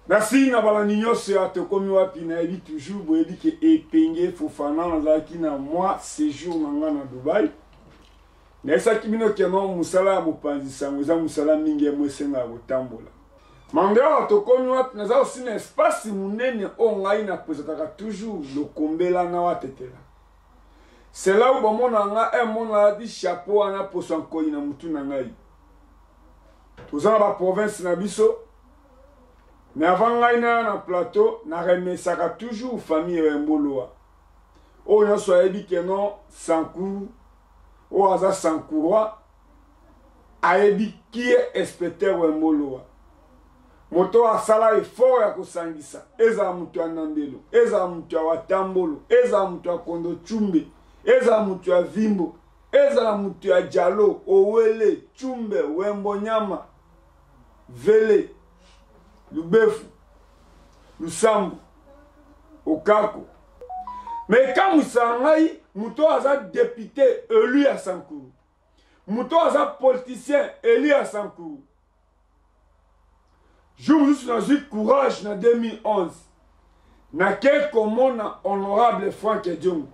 Merci na balandi nyonso ya Tokomi Wapi. Nayebi toujours boyebi ke Epenge Fofana nazalaki na mwa séjour na nga na Dubai. Nayebisaki bino ke no mosala ya mopanzi sango eza mosala mingi ya esengaka kotambola. Mandeor Tokomi Wapi naza aussi na espace monene oyo ngai na presentaka toujours lokombela na watetela. C'est là où bomona nga un mona alati chapeau wana poso ya nkoyi na mutu na ngai. Toza na ba province na biso. Mais avant ngai naya na plateau, na remesaka toujours famille ya Mboloa. Oyo nyonso ayebi ke non Sankuru, oyo aza Sankurois, ayebi qui est inspecteur Wemboloa. Moto oyo asala effort ya kosangisa, ezala moto ya Nandelo, ezala moto ya Watambolo, ezala moto ya Kondo Tshumbe, ezala moto ya Vimbo, ezala moto ya Djalo, Owele, Tshumbe, Wembo Nyama, Vele, Lubefu, Lusambo, Okako. Mais ekamwisaka ngai moto oyo aza depute elu ya Sankuru, moto oyo aza politicien elu ya Sankuru. Jour mosusu nazwi courage na 2011 nakei komona honorable Frank Diongo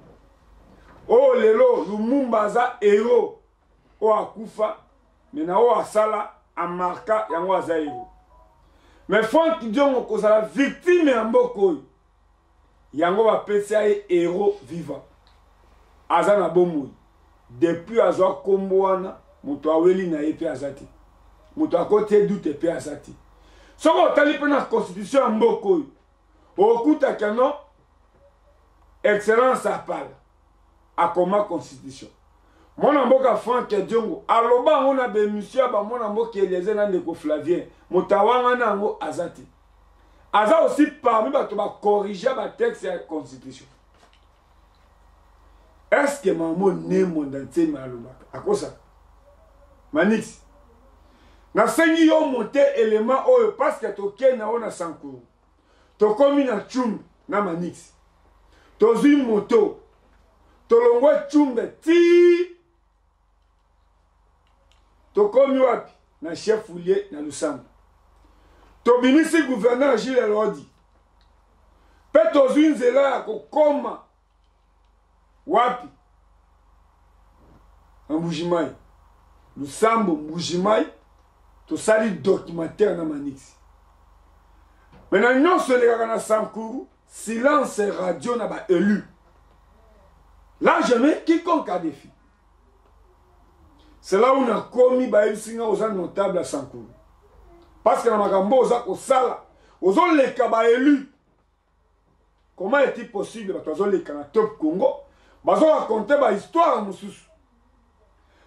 oyo lelo Lumumba aza héros oyo akufa me na oyo asala amarka yango aza héros. Mais Frank Diongo kozala victime ya mboka oyo yango bapesa ye héros vivant, aza na bomoi depuis azwa kombo wana, moto aweli na ye mpe aza te, moto akoti ye doute mpe aza te. Soki otali mpe na constitution ya mboka oyo okutaka no excellence apala akoma constitution. Mwana mboka Frank Diongo aloba yango na bemission ya bamwana mboka Eliezer na ndeko Flavien, moto awangana yango aza te. Aza aussi parmi bato ba corriger ba texte ya constitution. Est-ce que mamo Nemo Ndantsemi alobaka akosa Manix? Nasengi yo monte élément oyo parce que tokei na yo na Sankuru, tokomi na Tshumbe na Manix, tozwi moto tolongwe Tshumbe ti tokomi wapi na chef lieu na Lusambo, tobimisi gouverneur Jules Elodi mpe tozwi nzela ya kokoma wapi na Mbujimayi, Lusambo Mbujimayi. Tosali documentaire na Manix. Mais na nyonso elekaka na Sankuru, silence radio na ba élu. Là je mets quiconque à défi. C'est là où nakomi bayebisi nga oza notable ya Sankuru. Parce que na makambo oza kosala, ozoleka ba élu. Comment est-il possible bato bazoleka na Top Congo, bazo raconter ba histoire mosusu.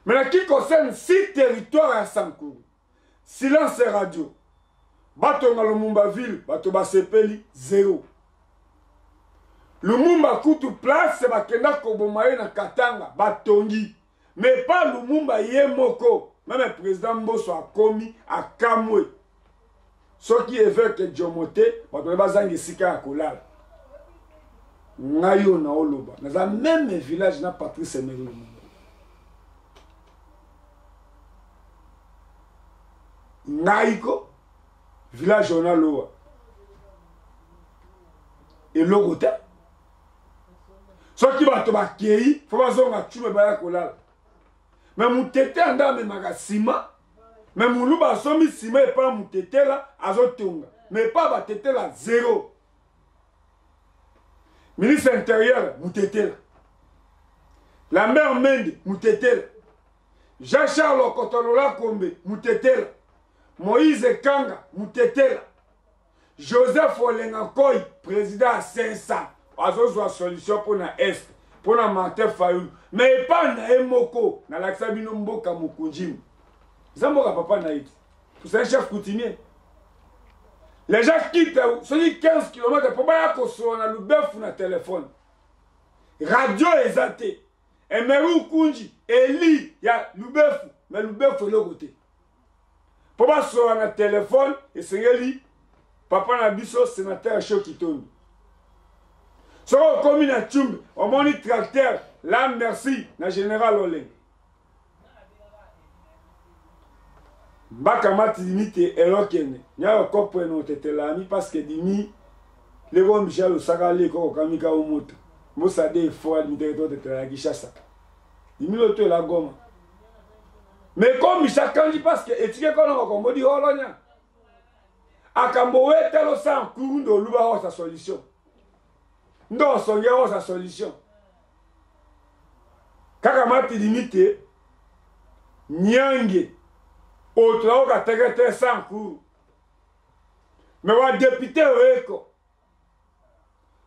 Mais na qui concerne si territoire ya Sankuru, silence radio. Batonga Lumumba ville, bato basepeli zéro. Lumumba kutu place bakenda koboma ye na Katanga, batongi. Mais pas Lumumba ye moko, même président Mboso akomi akamwe. Soki évêque Djomo te, bato bazangi esika ya kolala. Ngai oyo naoloba, naza même village na Patrice Emery Lumumba. Ngai ko village oyo nalowa eloko te. Soki bato bakei fo bazonga Tshumbe baya kolala. Me mutete anda amemaka nsima, me muluba asombi nsima epa mutetela azotonga, me epa batetela zero. Ministre intérieur mutetela, Lambert Mende mutetela, Jean-Charles Okotolola Kombe mutetela, Moïse Kanga mutetela, Joseph Olenga Nkoy président ya 500 azozwa solution mpo na Est mpo na Martin Fayulu, mais epa na ye moko nalakisa bino mboka Mokunjimu eza mboka papa na ye, c'est un chef coutumier. Les gens quittent soki 15 km mpo baya kosolola na Lubefu na telefone, radio eza te. Emery Ukunji eli ya Lubefu, mais Lubefu eloko te. Mpo basolola na telefone esengeli papa na biso sénateur Shoki Tondo. Soki okomi na Tshumbe omoni tracteur la merci na général Olenga. Mbaka mati dimi te elokende nyayo kopwe no tetelami parce que dimi leko Michel osaka leko kokamika omoto mosa de effort dimi te to tetela Kinshasa dimi lo to la Goma mais comme Michel kanji parce que etike kono makombo di holonya akambo wetelo sa nkundu oluba hosa solution ndo osonge hosa solution kaka matilimi te nyange otola oka sans cour me badepute oyo eko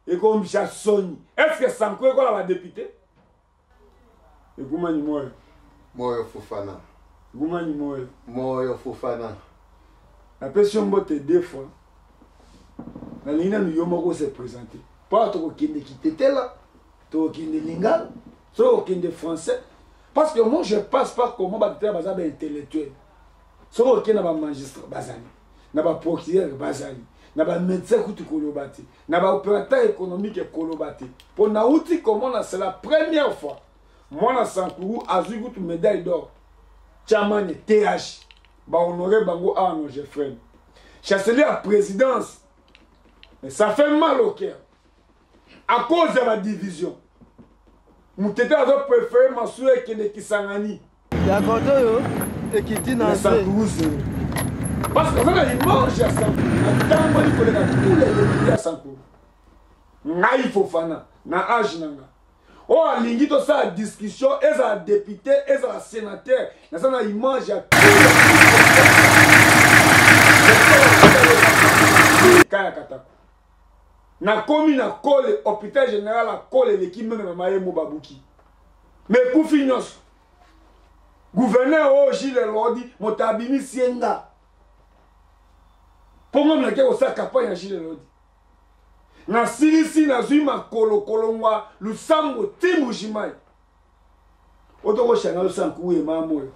ekombisa soni est ce que sanko ekola badepute ekumani moyo moyo fofana ekumani moyo moyo fofana napesi yo mbote deux fois nalingi nanu yo moko se présente mpo tokokende kitetela tokokende lingala soki okende français parce que moi je passe par comment batetela baza baintellectuel soki okende na bamagistrat bazali na baprocureur bazali na bamédecin kutu koloba te na baopérateur économique koloba te mpo nauti komona c'est la première fois mwana sankuru azwi kutu médaille d'or chamane th bahonore bango awa no jeffrey chancelier ya présidence mais ça fait mal au cœur à cause ya badivision mutete azo préféré masuwa ekende kisangani ya kote oyo ekiti na se parce que aza na image ya sankuru atamboli koleka tous les députés ya sankuru ngai fofana na age na nga oyo alingi tosala discussion ezala député ezala sénateur naza na image ya kaya katako nakomi na kole hôpital général ya kole eleki meme mama ye mo babuki me ekufi nyonso gouverneur oyo gile lodi moto abimisi ye nga mpo ngami nake kosala campagne ya gile lodi nasilisi nazwi makolo kolongwa lusambo ti mbujimai otokoshanga losanku ema moyo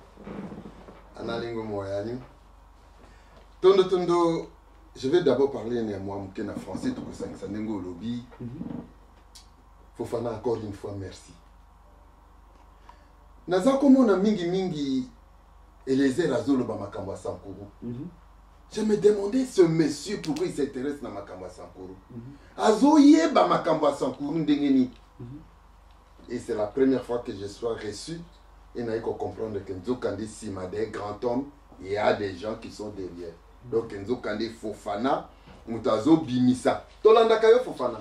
analingo moyani tondo tondo je vais d'abord parler na mwa moke na français tokosangisa ndenge olobi fofana encore une fois merci naza komona mingimingi eliezer azoloba makambo ya sankuru mm -hmm. je me demandais ce monsieur pourquoi il s'intéresse na makambo ya sankuru mm -hmm. azoyeba makambo ya sankuru ndenge nini mm -hmm. et c'est la première fois que je sois reçu et naye kocomprendre que nzokande nsima des grands hommes il y a des gens qui sont derrière donc nzokande fofana moto azobimisa tolandaka yo fofana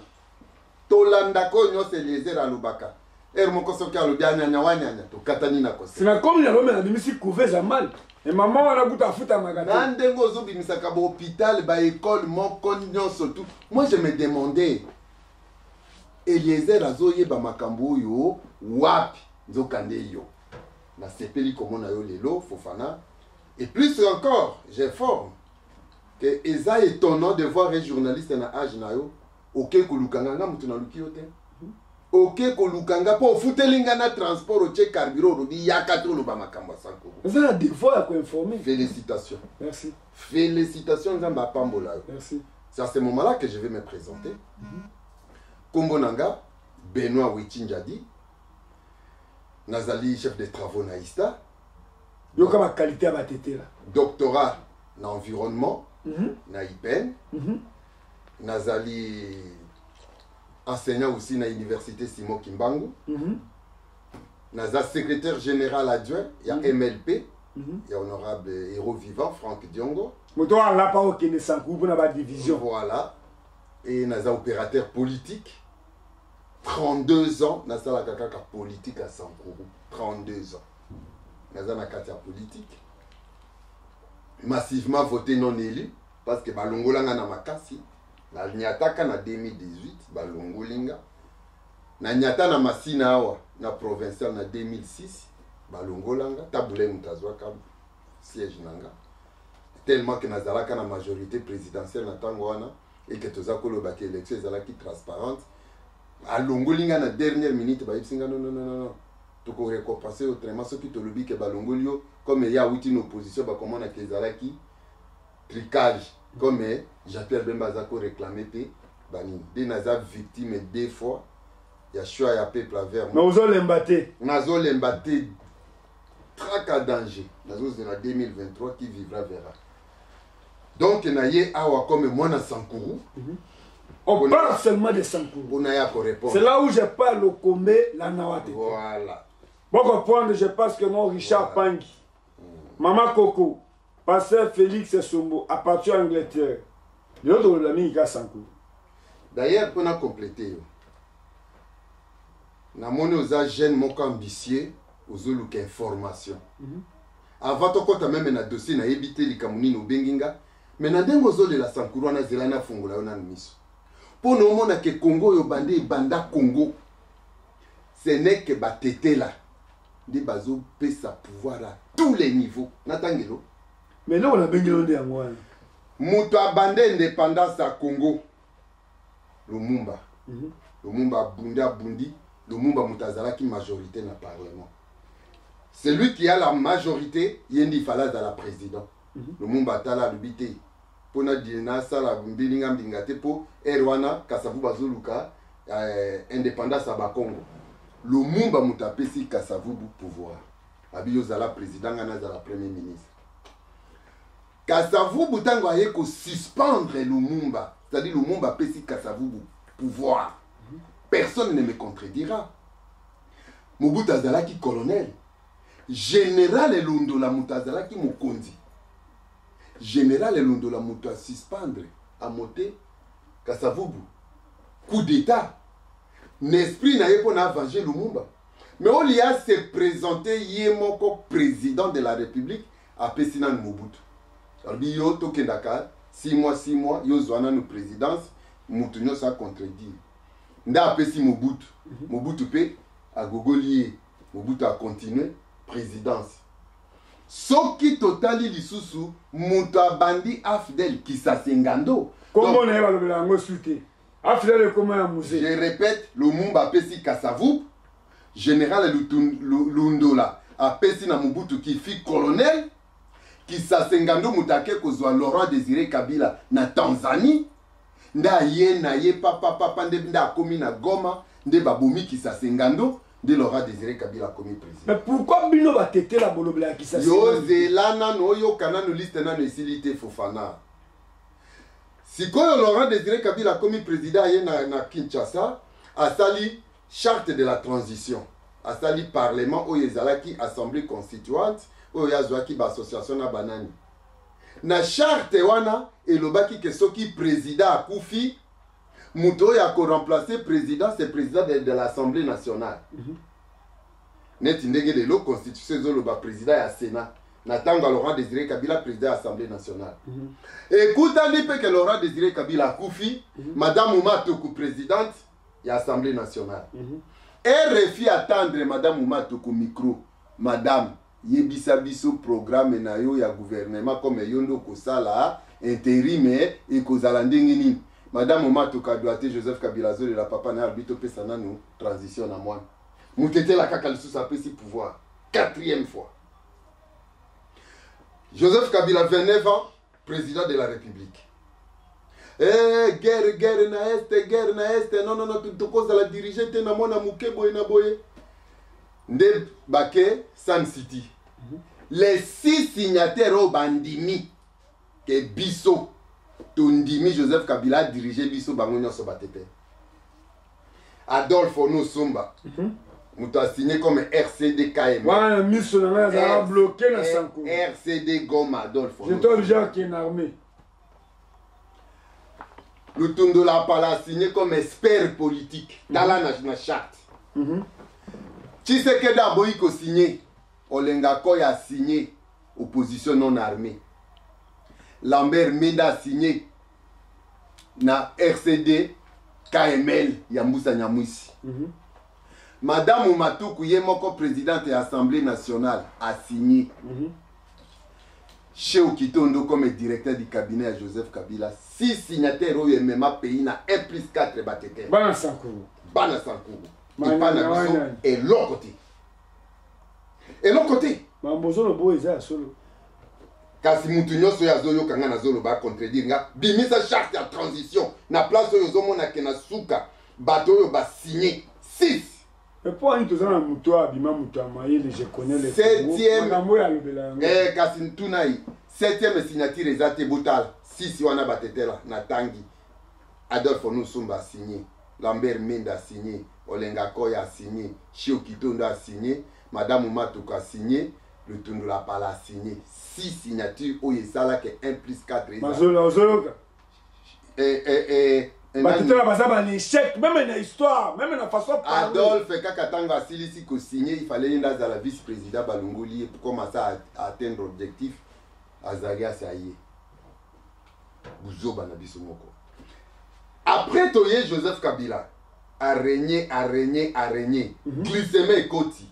tolandaka oyo nyonso eliezer alobaka ere moko soki alobi anyanya wanyanya tokatani na kosena komi nalobi nabimisi couveuse ya mal e mama wana kuta afutamaka na ndenge ozobimisaka bahôpital baekole moko nyonso tout moi je me demandais eliezer azoyeba makambo oyo wapi nzokande yo nasepeli komona yo lelo fofana et plus encore j'informe que eza étonnant de voir un journaliste na age na yo oke koluka nga nga moto naluki yo te oke koluka nga mpo ofuteli nga na transport otie carburant olobi yaka toloba makambo ya sankuru eza na devoir ya koinforme félicitation merci félicitation nzambe apambola yo merci c'est à ce moment là que je vais me présenter nkombo na nga benoît wichinjadi nazali chef de travaux na ista yoka baqualité ya batetela doctorat na environnement mm -hmm. na ipn mm -hmm. nazali enseignant aussi na université simon kimbangu mm -hmm. naza secrétaire général adjoint ya mm -hmm. mlp mm -hmm. ya honorable héros vivant franck diongo moto alapa okende sankuru mpona badivision voilà et naza opérateur politique 32 ans nasalaka kaka politique ya sankuru 32 ans naza na kati ya politique massivement voté non élu parce que balongola nga na makasi nanyataka na 2018 balongoli nga nanyata na masina awa na provincial na 2006 balongola nga tabule moto azwaka siège na nga tellement que nazalaka na majorité présidentielle na ntango wana et que toza koloba ke élection ezalaki transparente alongoli nga na dernière minute bayebisi nga non non non non tokorécompense autrement soki tolobi ke balongoli yo comme ye awuti na opposition bakomona ke ezalaki tricage comme Jean-Pierre Bemba aza ko réclamer pe banini nde naza victime deux fois ya choix ya peuple avers mais ozolemba te nazolemba te. Traka danger. Nazozela 2023, qui vivra verra. Donc na ye awa comme mwana Sankuru. On parle seulement de Sankuru. Mpona ya korépondre. C'est là où je parle Okombe la Nawate. Voilà. Bon comprendre, je pense que non, Richard, voilà. Pangui. Mama Coco, Pasteur Félix Sombo, à partir d'Angleterre. Lelo toloba mingi ka Sankuru. D'ailleurs, mpona compléter yo, namoni oza jeune moko ambitieux, ozoluka information. Avant tokɔta même na dossier, nayebi te likambo nini obengi nga, mais na ndenge ozolela Sankuru wana, zela nafungola yo nanu miso mpo na omona ke Congo oyo banda ebanda Congo, ce n'est que batetela nde bazopesa pouvoir à tous les niveaux. Natangelo. Mais eloko nabengeli nde yango wana. Moto abanda indépendance ya Congo, Lumumba. Lumumba abundi, abundi. Lumumba moto azalaki majorité na parlement. Celui qui a la majorité, ye nde ifala azala président. Lumumba atala, alobi te mpona nasala mbilinga mbinga te, mpo ere wana Kasavu bazoluka indépendance ya Bakongo. Lumumba moto apesi Kasavubu pouvoir, abi yo ozala président, ngai nazala premier ministre. Kasavubu ntango aye kosuspendre Lumumba, c'est-à-dire Lumumba apesi Kasavubu pouvoir, personne ne me contredira. Mobutu azalaki colonel général, Elondola moto azalaki mokonzi. Général Elondola moto asuspendre, amote Kasavubu, coup d'état na esprit na ye mpo na avenger Lumumba. Mais olia se présente ye moko président de la République, apesi nanu Mobutu, alobi yo tokendaka 6 mois, 6 mois, yo zwa nanu présidence, motu nyonso acontredire. Nde apesi Mobutu. Mobutu mpe agogoli ye, Mobutu acontinue présidence. Soki totali lisusu, moto abandi AFDL, Kisase Ngando. Kombo na ye balobela yango su te. AFDL ekoma ya musée. Je répète, Lumumba apesi Kasavubu, général Lundola apesi na Mobutu qui fut colonel. Kisase Ngando moto ake kozwa Laurent Désiré Kabila na Tanzanie, nde aye na ye papapapa, nde akomi na Goma, nde babomi Kisase Ngando, nde Laurent Désiré Kabila akomi président. Mais pourquoi bino batetela bolobela ya Kisase? Yo zela nano, oyoka nano liste nano esili te. Fofana, sikoyo Laurent Désiré Kabila akomi président, aye na Kinshasa, asali charte de la transition, asali parlement oyo ezalaki assemblée constituante, oyo azwaki baassociation na banani. Na charte wana elobaki ke soki président akufi, moto oyo akoremplace président, c'est président de l'Assemblée nationale. Neti ndenge lelo constitution ezoloba président ya Sénat, na ntango ya Laurent Désiré Kabila, président ya Assemblée nationale. Ekutani mpe ke Laurent Désiré Kabila akufi, madame Matuku présidente ya Assemblée nationale. RFI attendre madame Matuku micro: madame, yebisa biso programme na yo ya gouvernement, comme yo nde okosala intérim, ekozala ndenge nini? Madame Matuku adwa te. Joseph Kabila azolela papa na ye, alobi topesa nanu transition na mwana. Motetela kaka lisusu apesi pouvoir quatrième fois. Joseph Kabila, 29 ans président de la République. Eh, guerre, guerre na Est, guerre na Est, non, non, non, tokozala dirige te na mwana moke boye na boye. Nde bake Sun City, les six signataires oyo bandimi ke biso tondimi Joseph Kabila adirige biso, bango nyonso batete. Adolphe Onusumba moto asigné comme RCD KM. Wana miso na ngai azalaka bloqué na Sankuru. RCD Goma, Adolphe. J'étais obligé akende armée. Lutundola Apala asigné comme expert politique. Tala na charte. Tshisekedi aboyi kosigné, Olenga Koy asigné opposition non armée, Lambert Mende asigné na RCD KML ya Mbusa Nyamwisi. Madame Matuku ye moko présidente ya Assemblée nationale asigné. She Okitondo comme directeur du cabinet ya Joseph Kabila. Six signataires oyo emema pays na 1 plus 4, batete. Bana Sankuru. Bana Sankuru. Epa na biso eloko te, eloko te. Makambo ozoloba oyo eza ya solo. Kasi mutu nyonso oyo azoyoka nga nazoloba acontredire nga, bimisa charte ya transition na place oyo ozomona ke na suka bato oyo basigne 6. Mais mpo ani toza na moto oyo abima moto ya mayele, je connais le Septième. makambo oyo alobela yango. Eh, kasi ntuna ye, septième signature eza te. Botala sisi wana, batetela natangi: Adolphe Onusumba asigné, Lambert Mende asigné, Olenga Koya asigné, Shio Kitondo asigné, Madame Matuka asigné, Lutundula Pala asigné. Six signature oyo esalaka 1 plus 4 eza. Mazola ozoloka. Eh, eh, eh, eh, Batetela baza ba l'échec, même na histoire, même na façon de parler. Adolphe, kaka ntango asilisi kosigner, il fallait ye nde azala vice président. Balongoli ye pour commencer à atteindre objectif. Azali asi aye buzoba na biso moko. Après toye Joseph Kabila arégné, arégné, arégné. Glissement ekoti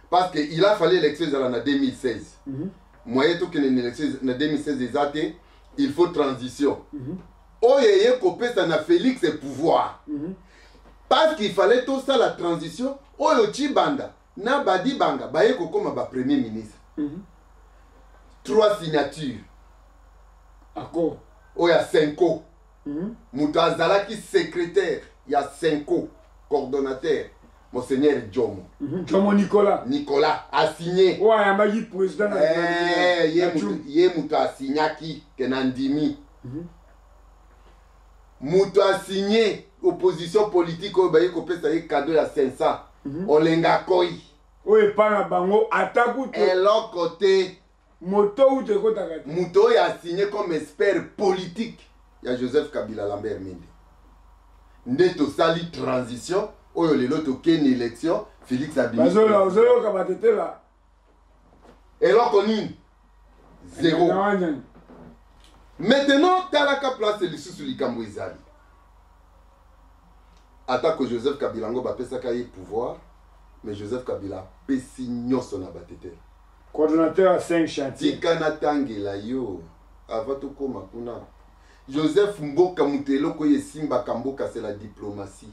parce que il a fallu élection ezala na 2016. Moyen tokende na élection na 2016 eza te, il faut transition oyo eye kopesa na Félix pouvoir, parce qu'il fallait tosala transition oyo Chibanda na Badibanga baye kokóma bapremier ministre. Trois signatures. Accord. Oyo ya Cenco, moto azalaki secrétaire ya Cenco, coordonnateur, Monseigneur Jomo. Jomo Nicolas. Nicolas asigné. Oyo ayambaki président na Eh, ye na ye moto asignaki ke na ndimi. Moto asigné opposition politique oyo baye kopesa ye cadeau ya 500, Olenga Koi. Oyo epa na bango ata kutu eloko te. Moto utu ekotaka te. Moto oyo asigné comme expert politique ya Joseph Kabila, Lambert Mende. Nde tosali transition oyo lelo tokende élection, Félix abimi. Bazola ozoyoka, batetela. Eloko nini? Zéro. Wanjani. Maintenant talaka place lisusu likambo ezali. Atako Joseph Kabila yango bapesaka ye pouvoir, mais Joseph Kabila apesi nyonso na batetela. Coordonnateur ya 5 chantier. Tika natangela yo avant tokóma kuna. Joseph mboka moto, eloko oyo esimbaka mboka, c'est la diplomatie.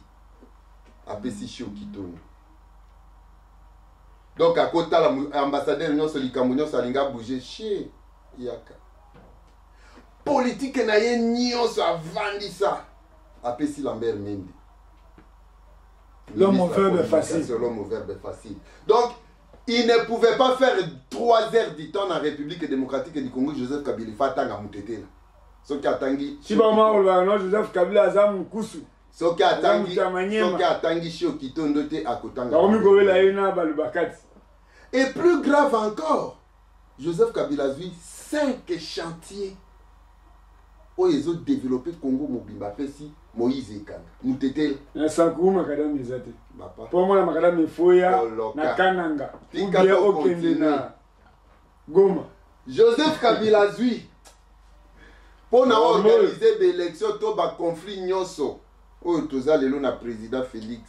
Apesi Shio Kitondo, donc akotala ambassadeur nyonso, likambo nyonso alingi abouge, she yaka politike na ye nyonso avandisa, apesi Lambert Mende. L'homme au Ministre de la verbe facile. communication, l'homme au verbe facile. Donc il ne pouvait pas faire 3 heures du temps na République démocratique du Congo, Joseph Kabila. Ifa atanga mutetela. Soki atangi Si bama olobaka no Joseph Kabila aza mokusu. Soki atangi Aza moto ya Manyema. Soki atangi Shio Kitondo te, akotanga. Bakomi kowela ye na baloba kati. Et plus grave encore, Joseph Kabila azwi cinq chantiers oyo ezodéveloppe Congo mobimba, apesi Moïse Ekanga mutetela. Na Sankuru makadami eza te. Bapa. Mpo mona makadami efoya Koloka. na Kananga Tika ubie to okende continue. na Goma. Joseph Kabila azwi mpo na Yango. organise baélection to baconflit nyonso oyo toza lelo na président Félix,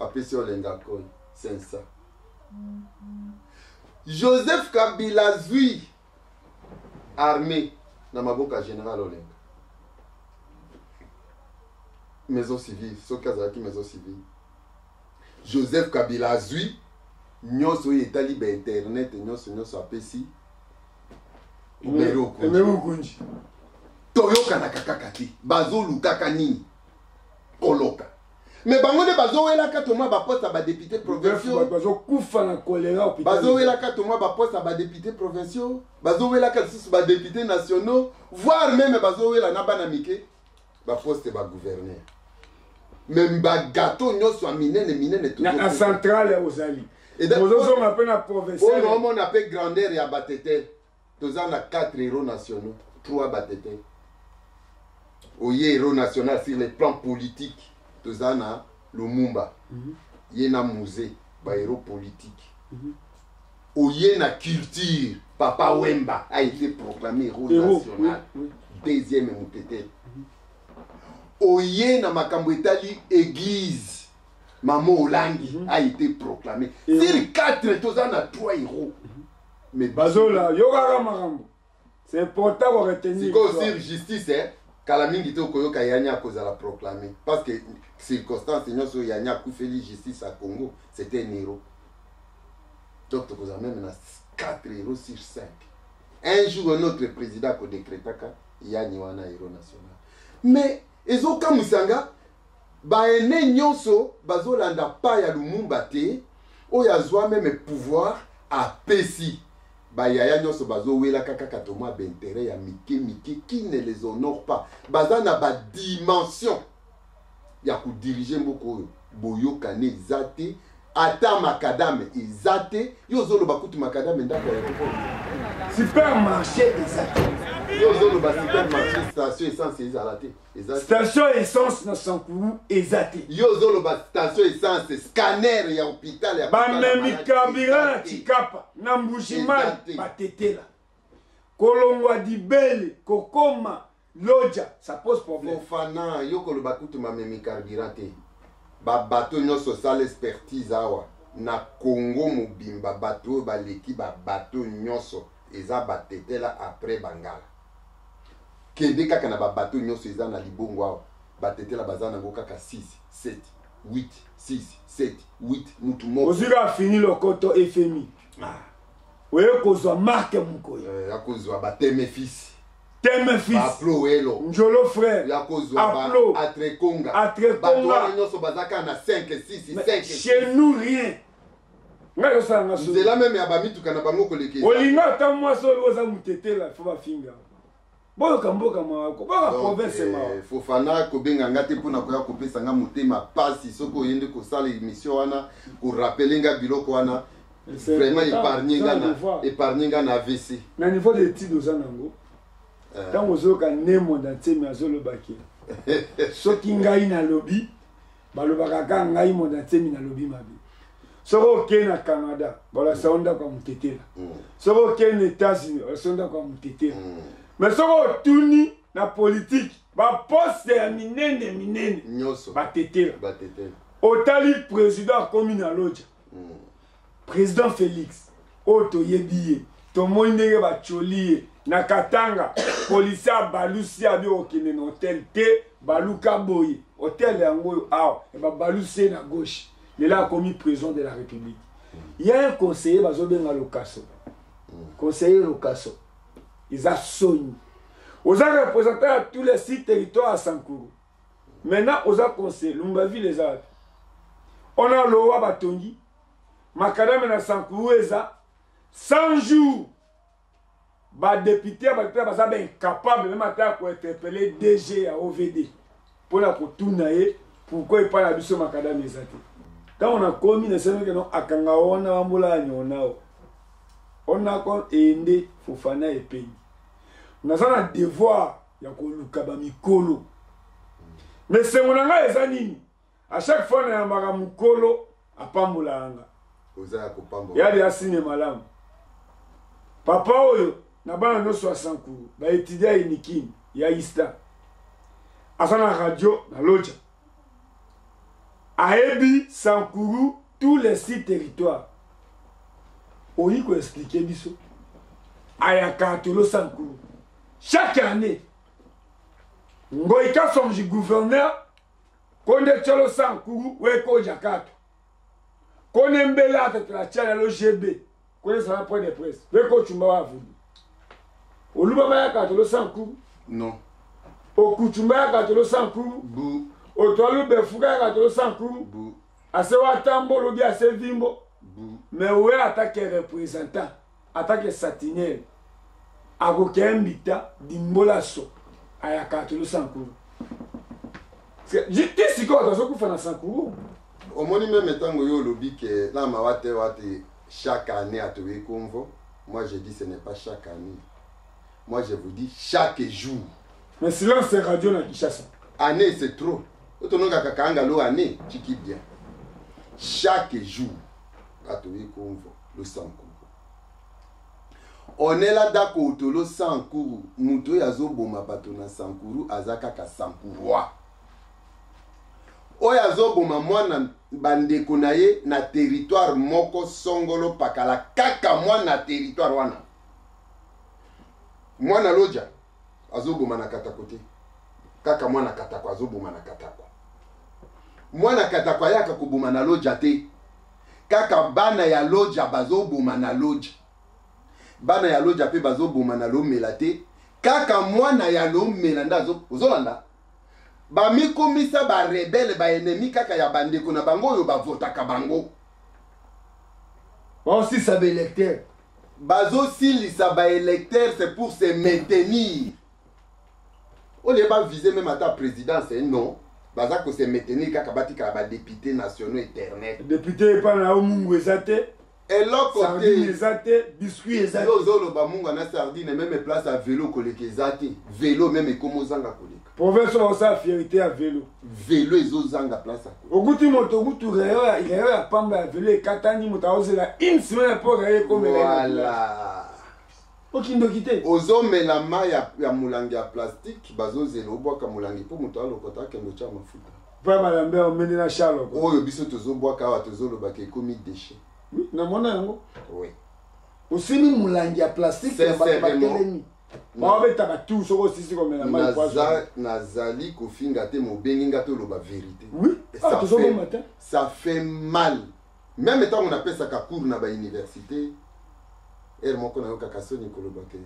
apesi Olenga Koi 500. Joseph Kabila azwi armée na maboko ya général Olenga, maison civile, soki azalaki maison civile. Joseph Kabila azwi nyonso oyo etali bainternet nyonso nyonso, apesi Emery Okundji. Emery Okundji. Toyokanaka kaka te, bazolukaka nini? Koloka. Me bango nde bazowelaka tomwa baposte ya badéputé bato provinciaux. Bazokufa na choléra, hôpital. Bazowelaka tomwa baposte ya badéputé provinciaux, bazowelaka lisusu badéputé nationaux, voire même bazowela na bana mike baposte bagouverneur. Me bagato nyonso ya minene minene Na tozokufa. Centrale ozali. Ozozonga mpe na provincial. Oyo omona mpe grandeur ya batetele, toza na 4 héros nationaux, 3 batetele. Oye héros national sur le plan politique, toza na Lumumba, ye na Mzee, bahéros politique. Oye na culture, Papa Wemba a été proclamé héros Héros, national, oui. deuxième motetele. Oye na makambo etali église, Mama Olangi a été proclamé. Héros. Sur 4, toza na 3 héros, mais Bazola yokaka makambo, c'est important koretenir. Sikoyo sur justice, eh, kala mingi te okoyoka Yani akozala proclamé, parce que circonstance nyonso oyo Yani akufeli, justice ya Congo, c'était un héros. Donc tokozala même na 4 héros sur 5. Un jour notre président akodécrétaka Yani wana héros national. Mais ezokamwisa nga. Baene nyonso bazolanda pa ya Lumumba te, oyo azwa meme pouvoir apesi bayaya nyonso bazowelaka kaka tomwa bainteret ya mike mike qui ne les honore pas. Baza na badimension ya kodirige mboka oyo, boyokani eza te, ata makadame eza te. Yo ozoloba kutu makadame ndako ya aéroport, supermarché eza te. Yo ozoloba supermarché, station essence ezala te. Station essence na Sankuru eza te. Yo ozoloba station essence, scanner ya hôpital ya bamemi carburant na Tshikapa na Mbujimayi batetela kolongwa Dibele kokoma Lodja, ça pose problème. Fofana, yo koloba kutu mamemi carburant te. Ba bateau nyonso sala expertise awa na Congo mobimba, bato oyo baleki ba bateau nyonso eza batetela après bangala. Kende kaka na ba bateau nyonso eza na libongo awa, batetela baza nango kaka 6 7 8 6 7 8 mutu moko. Ozwi kaka fini lokoto FMI. Oye kozwa marque mokoyo. Ya kozwa ba teme fils. Teme fils. Aplo welo. Njolo frère. Ya kozwa ba Atrekonga. Atrekonga. Bato wana nyonso baza kaka na 5 6 5. Chez nous rien. Ngai osala nga so. Nzela meme ya bamituka na bango koleka. Olinga ata mwasi oyo oza mutetela fo bafinga. Boyoka mboka mawa ko boyoka province mawa. Fofana kobenga nga te mpona koya kopesa nga motema pasi soki oye nde kosala émission wana korapele nga biloko wana vraiment épargne nga na épargne nga na AVC. Na niveau d'étude oza nango ntango ozoyoka Nemo na Nsemi azolobaki soki ngai nalobi balobaka kaka ngai Monda Nsemi nalobi mabe. Soki okei na Canada balakisa yo ndako ya motetela, soki okei na États-Unis balakisa yo ndako ya motetela, mais soki otuni na politique baposte ya minene minene nyonso batetela. Otali président akomi na Lodja, président Félix oyo toyebi ye, tomoni ndenge batioli ye na Katanga, policier abalusi abi okende na hotel te, baluka boye hotel yango oyo awa babalusi ye na gauche, lelo akomi président de la République. Il y a un conseiller bazobenga Lokaso, conseiller Lokaso eza soni, oza représentant ya tous les six territoires ya Sankuru, maintenant oza conseiller Lumbaville eza wapi? On a lowa batongi makadame na Sankuru eza 100 jours, badepute ya bato baza baincapable meme ata ya kointerpele DG ya OVD mpona kotuna ye pourquoi epai na biso makadame eza te. Ntango nakomi nasemeke no akanga wana wambola ya nyonao onako ende Fofana epengi naza na devoir ya koluka bamikolo. Mais sengo na ngai eza nini? À chaque fois nayambaka mokolo apambolaka nga. Oza ya kopambola. Yadi asine malamu. Papa oyo na bana nyonso ya Sankuru baetudia ya Unikin ya Ista, aza na radio na Lodja, ayebi Sankuru tous les six territoires. Oyi koexplike biso ayaka tolo Sankuru chaque année. Ngoyi Kasonji gouverneur konde tiolo Sankuru wekoja kato kone mbela atatela tiala lo GB kone sala point de presse weko chumba wa vudu oluba bayaka tolo Sankuru non okuchumba yaka tolo Sankuru bu otwalu befuka yaka tolo Sankuru bu ase watambo olobi ase vimbo bu. Mais we atake représentant atake satinel akokee mbita dimbola so ayaka tolo Sankuru ti sikoyo bato bazokufa na Sankuru. Omoni meme ntango yo olobi ke na mawa te wate chaque année atoye komvo, moi je dis ce n'est pas chaque année, moi je vous dis chaque jour. Mais silence c'est radio na Kinshasa. Année c'est trop, otonongaka kanga lo année tiki bien chaque jour atoye komvo lo Sankuru. Onela dako otolo Sankuru, moto oyo azoboma bato na Sankuru aza kaka Sankurwa. Oyo azoboma mwana bandeko na ye na territoire moko songolo pakala kaka mwana territoire wana. Mwana Lodja azoboma na Katako te, kaka mwana Katako azoboma na Katako. Mwana Katako ayaka koboma na Lodja te, kaka bana ya Lodja bazoboma na Lodja. Bana ya Lodja pe bazoboma na Lomela te, kaka mwana ya Lomela nde ozolanda. Bamikomisa ba rebelle, ba ennemi kaka ya bandeko na bango oyo bavotaka bango. Baosilisa ba électeur. Bazosilisa ba électeur, c'est pour se maintenir. Au lieu ba viser même ata présidence, non. Baza ko se maintenir kaka batikala ba députés nationaux éternels. Député epa na yo mungu eza te. Eloko te. Sardine eza te, biscuit eza te. Yo ozoloba mungu na sardine, meme place ya velo koleka eza te. Velo meme ekomi ozanga koleka. Province oyo osala fierté ya velo. Velo ezozanga place ya koleka. Okuti moto kutu rayon ya pamba ya velo ekatani, moto aozela une semaine mpo rayon ekomela. Voilà. Okindoki te. Ozomela mai ya molangi ya plastique, bazozela obwaka molangi mpo moto alokota akende otya mafuta. Mpo ya balambe ya omende na Charles. Oyo biso tozobwaka awa tozolobaka ekomi déchet. Oui, namona yango. Oui. Osimi molangi ya plastique ya bato batelemi. Baobeta batour soki osisi komela mai. Nazali kofinga te, mobengi nga toloba vérité. Oui, ah, tozoboma te. Ça fait mal. Même ntango napesaka cours na bauniversité, heure moko nayokaka soni koloba ke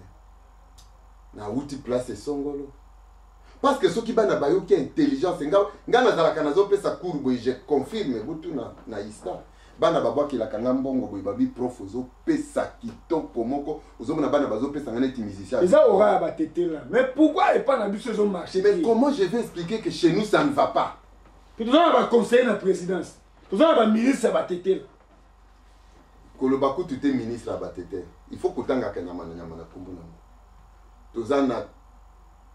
nauti place esongolo. Parce que soki bana bayoki intelligence, nga nazalaka nazopesa cours boye, je confirme butuna na ista. Bana babwakelaka nga mbongo boye, babi prof ozopesa kitoko moko, ozomona bana bazopesa nga neti musicien. Eza aura ya batetela. Mais pourquoi epa na biso ezo marcher? Mais comment je vais expliquer que chez nous ça ne va pas? Puis toza na ba conseiller na présidence. Toza na ba ministre ya batetela. Koloba kutu te ministre ya batetela. Il faut kotangaka nyama na nyama na kombo nango. Toza na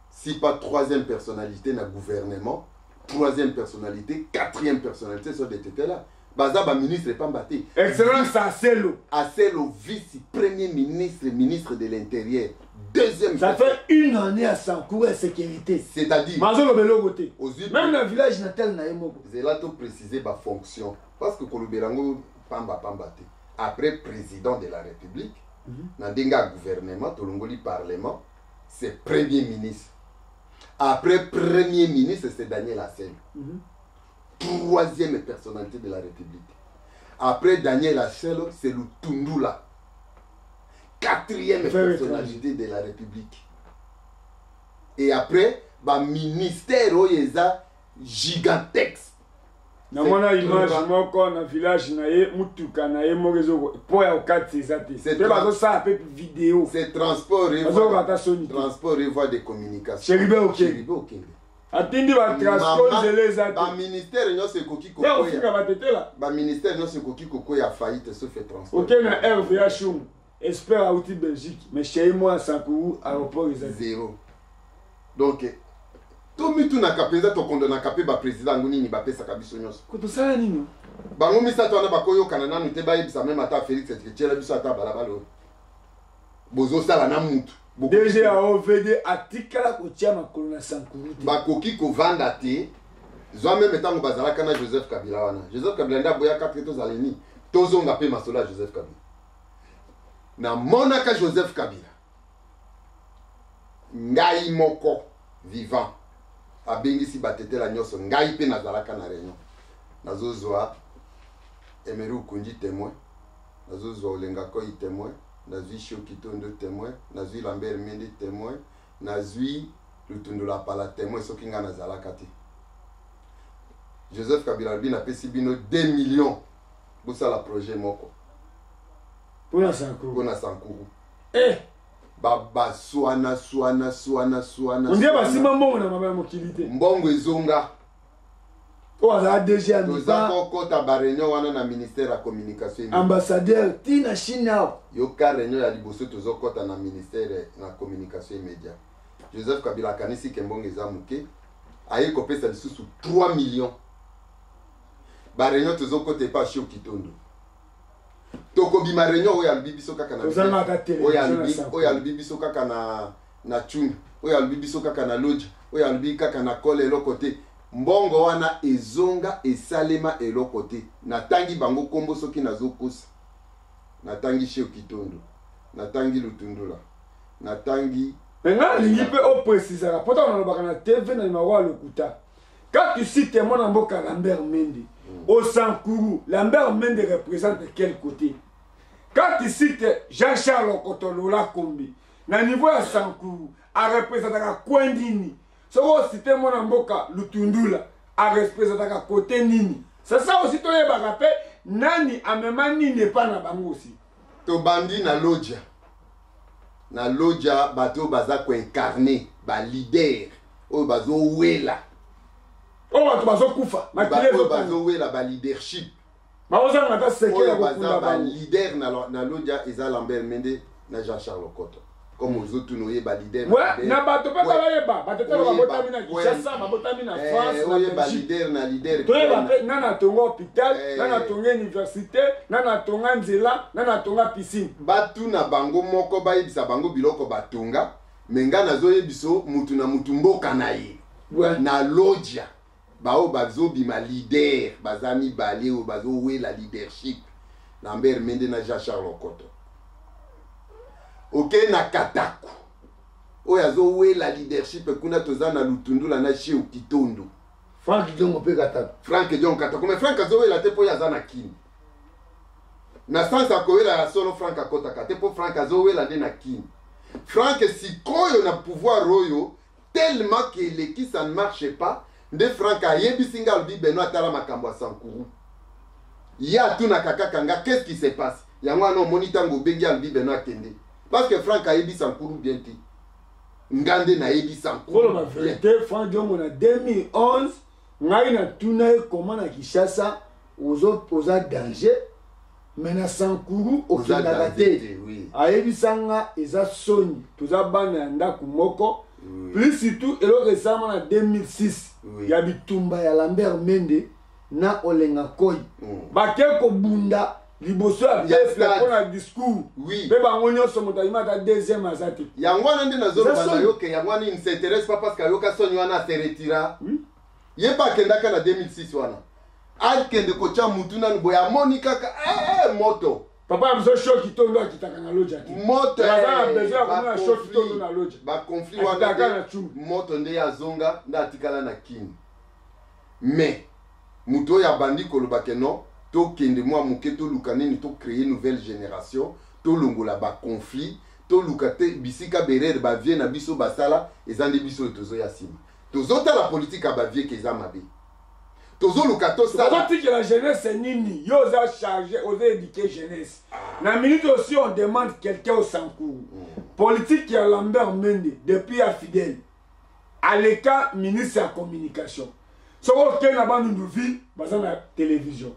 si pas troisième personnalité na gouvernement, troisième personnalité, quatrième personnalité so des tetela. Baza ba ministre pamba te. Excellence Aselo. Aselo vice premier ministre, ministre de l'intérieur. Deuxième. Ça fait une année à Sankourou à sécurité. C'est-à-dire. Mazolo belo côté. Même dans le village natal na yemoko. Zela to préciser ba fonction parce que kolobelango pamba pamba te. Après président de la République, na ndenga gouvernement tolongoli parlement, c'est premier ministre. Après premier ministre, c'est Daniel Aselo. Troisième personnalité de la République. Après Daniel Aselo, c'est Lutundula. Quatrième personnalité de la République. Et après, bah, ministère oyeza gigantesque. Namona image moko na village na ye, mutuka na ye moko ezo po ya okati eza te. C'est Pe bazosala pe vidéo. C'est transport et Bazokoka voie ata soni te. Transport et voie de communication. Chérubin Okende. Chérubin Okende. Atindi ba transport Mama, nzela eza te. Ba ministère nyonso ekoki Ya kokoya. ofika batetela. Ba ministère nyonso ekoki kokoya faillite sauf transport. Okende na RVA Chum. Espère auti Belgique, mais chez moi Sankourou aéroport eza te. Zéro. Donc tomitunaka mpenza, tokondonaka mpe baprésident yango nini bapesaka biso nyonso. Ko tosala nini? Bango misato wana bakoyokana nanu te, bayebisa meme ata Félix Tshisekedi biso ata balabala oyo. Bozosala na mutu. DG ya OVD atikala kotia makolo na Sankourou te. Bakoki kovanda te. Zwa meme ntango bazalaka na Joseph Kabila wana. Joseph Kabila nde aboyaka te tozala nini? Tozonga mpe masolo ya Joseph Kabila. Namonaka Joseph Kabila ngai moko vivant abengisi batetela nyonso, ngai mpe nazalaka na réunion. Nazozwa Emery Okundji témoin, nazozwa Olenga Koy témoin, nazwi Shoki Tondo témoin, nazwi Lambert Mende témoin, nazwi Lutundula Pala témoin soki ngai nazalaka te. Joseph Kabila alobi napesi bino 2 millions bosala projet moko. Mpona Sankourou. Mpona Sankourou. Eh! Ba swana, swana, swana, swana, On dirait swana. basima mbongo na mabaya mokili te. Mbongo ezonga. Oyo azala DG ya Toza Miba. kokota ba réunion wana na ministère ya communication et Ambassadeur ti na Chine awa. Yoka réunion ya liboso tozokota na ministère na communication et média. Joseph Kabila akanisi ke mbongo eza moke, aye kopesa lisusu 3 millions. Ba réunion tozokota epa Shio Kitondo. Tokobima réunion oyo alobi biso kaka na Tozanga ata télévision oyo alobi, na Sanko. oyo alobi biso kaka na Tchunga, oyo alobi biso kaka na Lodja, oyo alobi kaka na Kole eloko te. Mbongo wana ezonga esalema eloko te. Natangi bango kombo soki nazokosa. Natangi Shio Kitondo, natangi Lutundula, natangi Mais nga nalingi mpe oprécisaka po ntango nalobaka na TV na limako ya lokuta. Quand tu cites mwana mboka Lambert Mende, au Sankourou, Lambert Mende représente quel côté? Quand tu cites Jean-Charles Okotolola Kombi, na niveau ya Sankourou, a représentaka coin nini? Soki ocite mwana mboka Lutundula, arepresentaka kote nini? C'est ça aussi toyebaka mpe nani amema nini epai na bango aussi. Tobandi na Lodja. Na Lodja bato oyo baza koincarne baleader oyo bazowela, oyo bato bazokufa, makili oyo ezotanga, bazowela ba leadership, bakozanga ata seke oyo ya baza kokunda ba bango. leader na Lodja eza Lambert Mende na Jean Charles Okoto. Comme ozotuna, oyeba leader na Ouais, leader. na bato mpe bayeba bato tala Oyeba babotami na Kinshasa, babotami na France, na oyeba Belgique. leader na leader. Toyeba mpe nani atonga hôpital, nani atonga université, nani atonga nzela, nani atonga piscine. Batuna bango moko, bayebisa bango biloko batonga. Me nga nazoyebiso mutu na mutu mboka na ye. Na Lodja, baoyo bazobima leader baza mibale oyo bazowela leadership, Lambert Mende na Jean Charles Okoto. Oke na Kataku, oyo azowela leadership kuna toza na Lutundula na Sheu Kitondo. Frank Diongo mpe Kataku. Frank Diongo Kataku, mais Frank azowela te mpo oyo aza na Kini. Na sens akowela ya solo, Frank akɔtaka te mpo Frank azowela nde na Kini. Frank sikoyo na pouvoir oyo, tellement ke eleki, ça ne marche pas. Nde Frank ayebisi nga, alobi: "Beno, atala makambo ya Sankuru." Ye atunaka kaka nga: "Qu'est-ce qui se passe?" Yango wana omoni ntango obengi, alobi: "Beno, akende," parce que Frank ayebi Sankuru bien te. Nga nde nayebi Sankuru Koloba bien. vérité, Frank Diongo, na 2011 ngai natuna ye koma na Kinshasa oza danger, mais na Sankuru Oza okendaka danger te. te, oui. Ayebisanga eza soni, toza bana ya ndako moko. Plus surtout eloko esalama na 2006 ya bitumba ya Lambert Mende na Olenga Koi, bake kobunda liboso ya Ya peuple stade. mpo na discours mpe bango nyonso, moto ayima ata deuxième aza te. Yango wana nde nazoloba Eza na soni. yo ke yango wana il ne s'intéresse pas, parce que ayoka soni wana, ase retira. Ye mpe akendaka na 2006 wana, akende kotya mutu nanu boye, amoni kaka moto. Papa ya biso Shoki Tondo akitaka na Loja te. Moto. Aza na besoin ya komona Shoki Tondo na Loja. Baconflit wana Akitaka na nde Tshumbu. Moto nde azonga, nde atikala na Kini. Mais moto oyo abandi koloba ke non, tokende mwa moke, toluka nini, tocréer nouvelle génération, tolongola baconflit, toluka te bisika berere bavieux na biso basala, eza nde biso oyo tozoya nsima, tozotala politike ya bavieux ke eza mabe, tozoluka tosala. Ozotikela jeunesse nini? Yo oza chargé, oza éduqué jeunesse. Na minute aussi on demande quelqu'un au Sankuru. Politique ya Lambert Mende depuis ya Fidèle aleka ministre ya communication, soki okei na Bandundu ville, baza na télévision.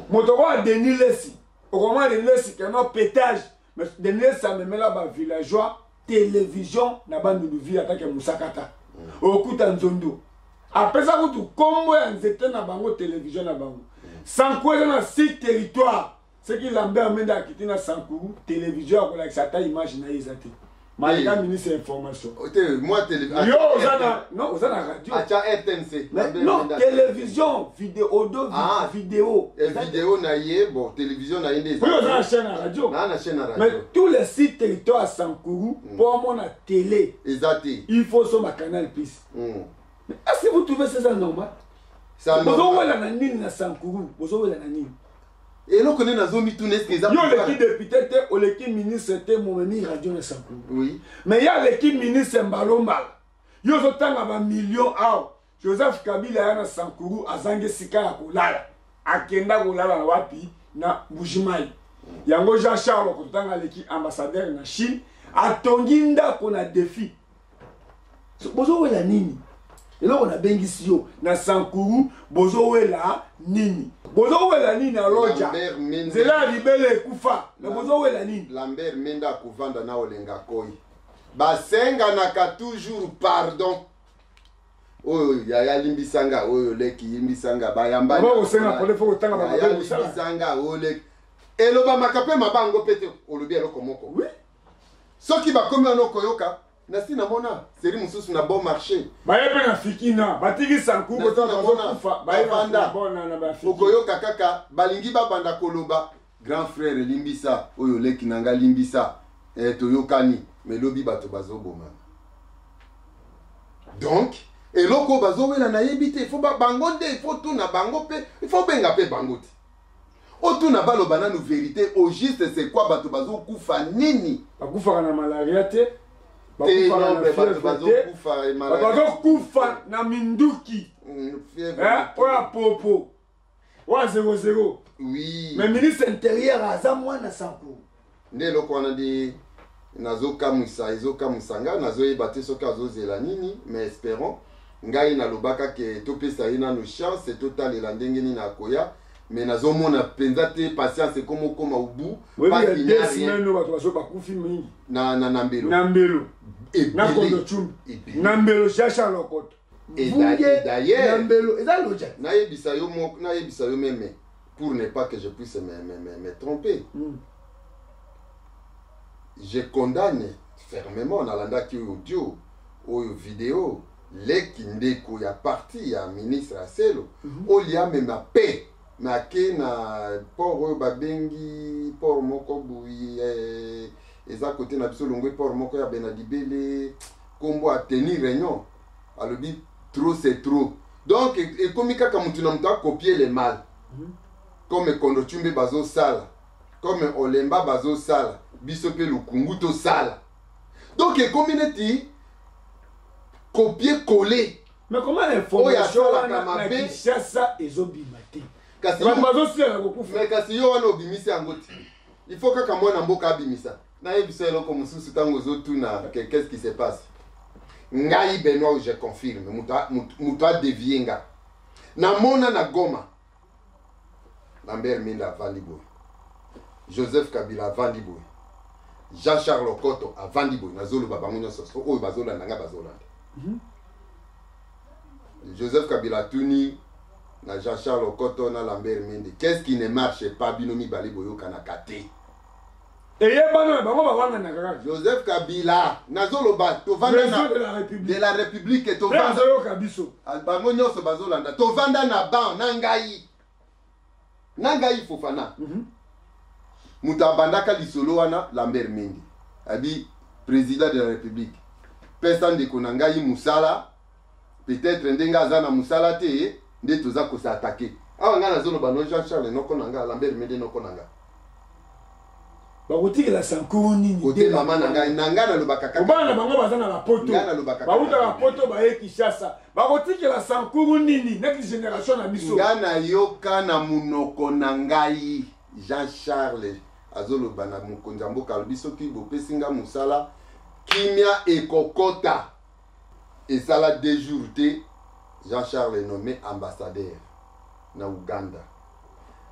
Moto okoa Denis Lesi, okomona Denis Lesi keno pétage, mais Denis Lesi amemela bavillageois télévision na Bandundu ville. Atake mosakata, okuta nzondo apesa kutu nkombo ya nzete na bango, télévision na bango. Sankuru eza na six territoire. Soki Lambert Mende akiti na Sankuru, télévision ya kolakisa ata image na ye eza te, malika ministre ya information. Te, moi télé Yo oza na, non, oza na radio. Atya RTNC. Mais Lambert non, Mende atya télévision vidéo, audio, Ah. vidéo. Vidéo na ye, bon, télévision na ye nde Oui, oza na chaîne ya radio. Na chaîne ya Mais radio. tous les six territoires ya Sankuru, mpo omona télé, Eza te. il faut soma Canal Plus. Mais est-ce que vous trouvez ça normal? Ça normal. Bozowela na nini na Sankuru? Bozowela na nini? Eloko nde nazomituna, eske eza Yo oleki député te, oleki ministre te, momemi radio na Sankuru. Mais ye aleki ministre mbalombala. Yo ozotanga bamillion awa. Joseph Kabila aya na Sankuru, azangi esika ya kolala, akenda kolala na wapi? Na Mbujimai. Yango Jean Charles kototanga aleki ambassadeur na Chine, atongi ndako na défi. So, bozowela nini? Eloko nabengisi yo na Sankuru, bozowela nini? Bozowela nini na Loja? Lambert Mende. Nzela ya libele ekufa na bozowela nini? Lambert Mende akovanda na Olenga Koi, basenganaka toujours pardon. Oyo yaya limbisanga, oyo leki limbisanga, bayambani. Ba kosenga pole, fo kotanga ba Yaya mabe kosala. limbisanga, oyo leki, elobamaka mpe mabango mpe te. Olobi eloko moko. Soki bakomi wana, okoyoka nasi namona série mosusu na Bon Marché. Baye mpe na Fikina, batiki Sankuru Nasi kotala namona bazokufa, baye bavanda. na bafiki. Okoyoka kaka balingi babanda koloba: "Grand frère limbisa, oyo leki na nga limbisa." Toyokani, me lobi bato bazobomana. Donc eloko oyo bazowela nayebi te. Ifo bango nde ifo tuna bango mpe, ifo benga mpe bango te, otuna baloba nanu vérité au juste, c'est quoi? Bato bazokufa nini? Bakufaka na malaria te. Bakufaka na fièvre te, bato bazokufa na minduki oyo ya popo oyo ya 00. Oui. Mais ministre intérieur aza mwana Sankuru. Nde eloko wana nde nazokamwisa, ezokamwisa ngai, nazoyeba te soki azozela nini. Mais espérons, ngai nalobaka ke topesa ye nano chance, totalela ndenge nini akoya, mais nazomona mpenza te. Patience ekoma okoma ubu. Semaine bato bazo bakufi mingi. Na Mbelo. Na Mbelo, na Kondo Tshumbi, na Mbelo, Shasha Lokoto. D'ailleurs, na Mbelo eza loja. Nayebisa yo moko, nayebisa yo meme, pour ne pas que je puisse me tromper. Je condamne fermement. Nalandaki audio oyo, video leki ndeko ya parti ya ministre Aselo oyo amema pe me ake na port oyo babengi port moko boye, eza kote na biso longwe, port moko ya Benadibele, nkombo, atenir réunion, alobi trop c'est trop. Donc ekomi kaka mutu na mutu akopie le mal, comme Kondo Tshumbe bazosala, comme Olemba bazosala, biso mpe Lukungu tosala. Donc ekomi neti copier coller. Mais comment information wana na Kinshasa ezobima te? Kasi bato bazosila kokufa. Mais kasi yo wana obimisi yango te, il faut kaka mwana mboka abimisa. Nayebisa eloko mosusu, ntango ozotuna qu'est-ce qui se passe, ngai Benoit, je confirme, moto adévier nga, namona na Goma Lambert Mende avandi boye, Joseph Kabila avandi boye, Jean Charles Okoto avandi boye. Nazoloba bango nyonso oyo bazolanda nga, bazolanda. Joseph Kabila atuni na Jean Charles Okoto na Lambert Mende: "Qu'est-ce qui ne marche pas? Bino mibale boyokanaka te." Eyebana na bango, bawanganaka kaka. Joseph Kabila, nazoloba, tovanda na de la République, de la République. Tozoyoka biso. Bango nyonso bazolanda. Tovanda na ban na ngai, na ngai Fofana. Moto abandaka lisolo wana, Lambert Mende abi: "Président de la République, pesa ndeko na ngai mosala, peut-être ndenge aza na mosala te nde toza kos'attaquer awa." Ngai nazoloba no Jean Charles noko na ngai, Lambert Mende noko na ngai. Bakotikela Sankuru nini? Kote mama na ngai, na ngai nalobaka kaka. Bana bango baza na bapoto, bautaka poto, baye Kinshasa, bakotikela Sankuru nini neti génération na biso? Ngai nayoka na monoko na ngai, Jean Charles azoloba na mokonzi ya mboka, alobi: "Soki bopesi nga mosala, kimia ekokota." Esala 2 jours te, Jean Charles nommé ambassadeur na Uganda,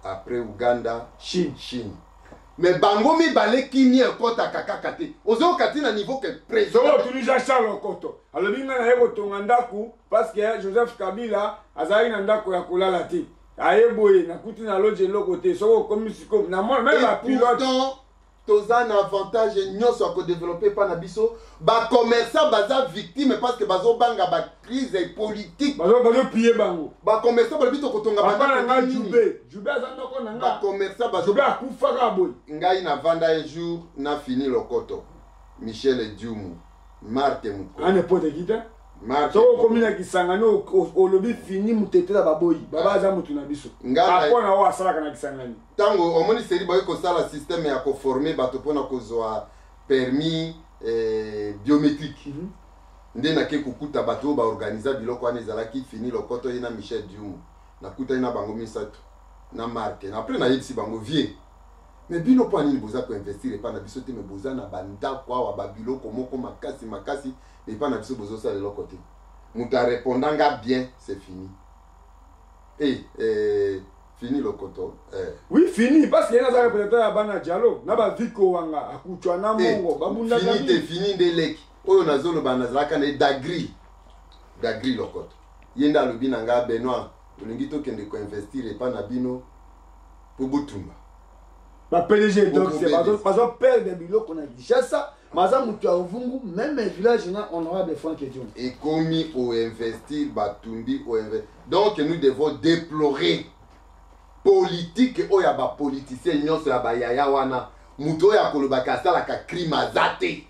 après Uganda, Chine. Chine. Mais bango mibale, kimia ekɔtaka kaka te. Ozoyoka ti na niveau ke président, otuni Jean Charles Okoto, alobi: "Ngai naye kotonga ndako parce que Joseph Kabila azalaki na ndako ya kolala te. Aye boye, nakuti na loge eloko te." Soki okomi sikoyo namona même bapilote. Toza na avantage nyonso ya kodévelopper epa na biso. Bacommerçant baza victime parce que bazobanga bacrise politique. Bazopiller bango. Bacommerçant balobi: "Tokotonga." Papa na nga Jube, Jube aza noko na nga. Bacommerçant Jube akufaka boye. Ngai navanda un jour na Fini Lokoto, Michel Diumu, Marte Moko. N'importe qui te. Soki okomi na Kisangani, olobi Fini Mutetela, baboyi baba aza motu na biso apona oyo asalaka na Kisangani. Ntango omoni seri bayoki kosala système ya koformer bato mpona kozwa permis biométrique, nde nake kokuta bato oyo baorganiza biloko wana. Ezalaki Fini Lokoto, ye na Michel Diumu. Nakutani na bango misato na Marke. Après nayebisi bango: "Vieux, mais bino mpo nini boza koinvestir epai na biso te? Mais boza na bandako awa, babiloko moko makasi makasi, epai na biso bozosala eloko te." Moto arépondanga bien: "C'est fini." Fini Lokoto. Oui, fini, parce que ye naza représentant ya bana Dialo na baviko wanga akucwa na mongo babundaka. Fini te, fini nde leki oyo nazoloba, nazalaka na ye Dagri, Dagri Lokoto. Ye nde alobi na nga: "Benoit, olingi tokende koinvestir epai na bino mpo botumba." Ba PDG bazoperdre biloko na Kinshasa, maza moto ya Ovungu, même village na honorable Frank Edion. Ekomi oinvestir, batumbi oinvestir. Donc nous devons déplorer politique oyo ya bapoliticien nyonso ya bayaya wana. Moto oyo akolobaka asalaka crime aza te.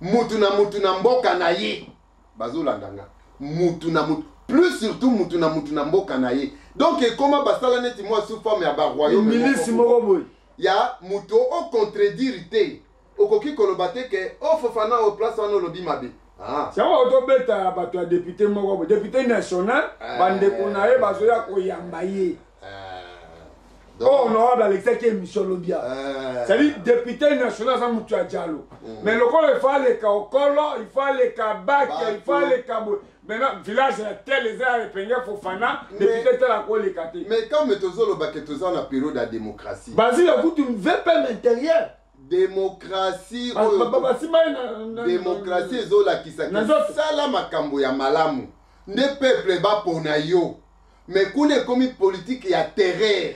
Mutu na mutu na mboka na ye, bazolanda nga, mutu na mutu, plus surtout mutu na mutu na mboka na ye. Donc ekoma basala neti mwa sous forme ya baroyaume. Milisi moko boye. Ya moto ocontredire te. Okoki koloba te ke o oh, Fofana o place wana olobi mabe. Ah. Sango tobeta bato ya député moko boye, député national, Eh. bandeko na ye bazoya koyamba ye. Eh. Oyo honorable alekisaki émission lobi awa. Eh. C'est-à-dire député national aza moto ya jalo. Mais lokola il faut aleka okolo, il faut aleka bake, il faut Bato. aleka boye. Maintenant village ya tel eza ya Epenge Fofana, député tel akoleka te. Mais comme tozoloba ke toza na période ya démocratie, Basile kutu VPM intérieur. Démocratie oyo Basimba ye démocratie ezolakisa Na ke nzoto. sala makambo ya malamu nde peuple bapona yo. Mais kuna ekomi politique ya terreur.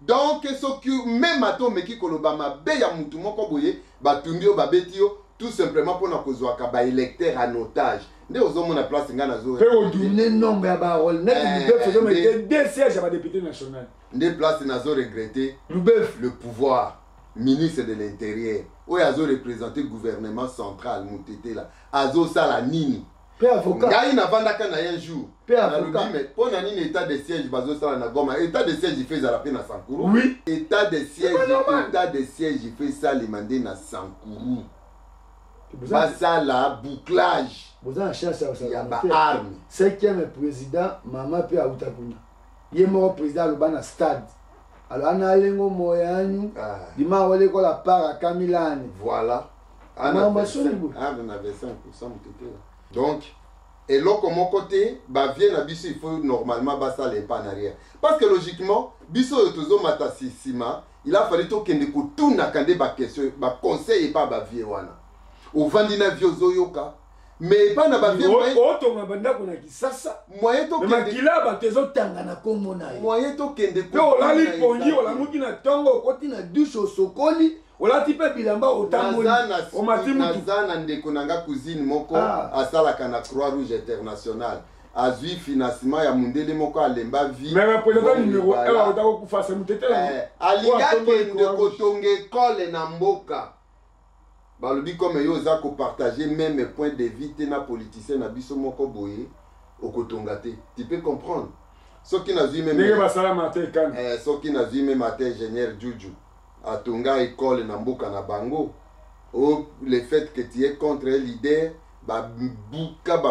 Donc soki même ata omeki koloba mabe ya mutu moko boye, batumbi yo, babeti yo, tout simplement mpona kozwaka baélecteur en otage. Nde ozomona place ngai nazo Mpe kodumine Ne nombre ya barole neti Eh, Lubefu ezomete deux sièges ya badéputé national. Nde place nazo regretter Lubefu. le pouvoir, ministre de l'Intérieur oyo azoreprésente gouvernement central, Mutetela, azosala nini? Mpe avocat. Ngai navandaka na ye un jour, Mpe avocat. nalobi me mpo na nini état de siège bazosala na Goma? État de siège ife ezala mpe na Sankuru. État de siège, état de siège ife esalema nde na Sankuru, basala bouclage Boza na chance ya ya kosala te. baarme. Cinquième président mama mpe auta kuna, ye moko président aloba na stade alo ana alengo moyanyu Ah. dima awalekola para kamilani. Voilà. Makambo asoni boye. Ana na 25 Mutetela. Donc eloko moko te, bavie na biso, il faut normalement basala epa en arrière, parce que logiquement biso oyo tozomata nsima, il a fallu tokende kotunaka nde baquestion, baconseil epa bavie wana. Ovandi na vie, ozoyoka, mais epa na bavie Otonga bandako na Kisasa, moyen me tokende makila ya bato Ezotanga na nkombo na ye. Moyen tokende mpe olali kotuna pongi, eza te. olamuki na ntongo, Okoti na douche, osokoli, olati mpe bilamba, otamboli, Naza na omati mutu. Naza na ndeko na nga, cousine moko, Ah. asalaka na Croix Rouge International, azwi financement ya mundele moko, alemba vie. Mais représentant Bon, numéro 1 libala. akota kokufa se Mutetela. Eh, alingi akende kotonga ekole na mboka, balobi comme yo oza kopartage même point de vue te na politicien na biso moko boye, okotonga te. Tu peux comprendre, soki nazwi Ndenge même basalama te ekana. Eh, soki nazwi même ata ingénieur Juju atonga ekole na mboka na bango, o le fait que tu es contre un leader, babuka,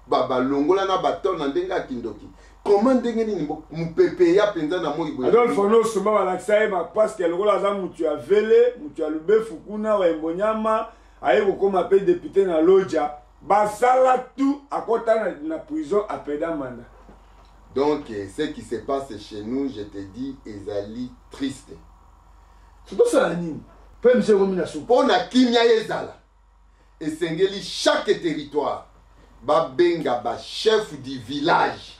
balongola na bato na ndenge ya kindoki. Comment, ndenge nini mopepe ya mpenza na moi boye? Adolphe Onosomba balakisa ye bapaske lokola aza mutu ya vele, mutu ya Lubefu kuna Wembonyama, aye kokóma mpe député na Loja, basala tout akɔta na prison, apeda manda. Donc ce qui se passe chez nous, je te dis, ezali triste. Totosala nini mpe miso ekomi na suka? Mpo na kimia ezala, esengeli chaque territoire babenga bachef du village,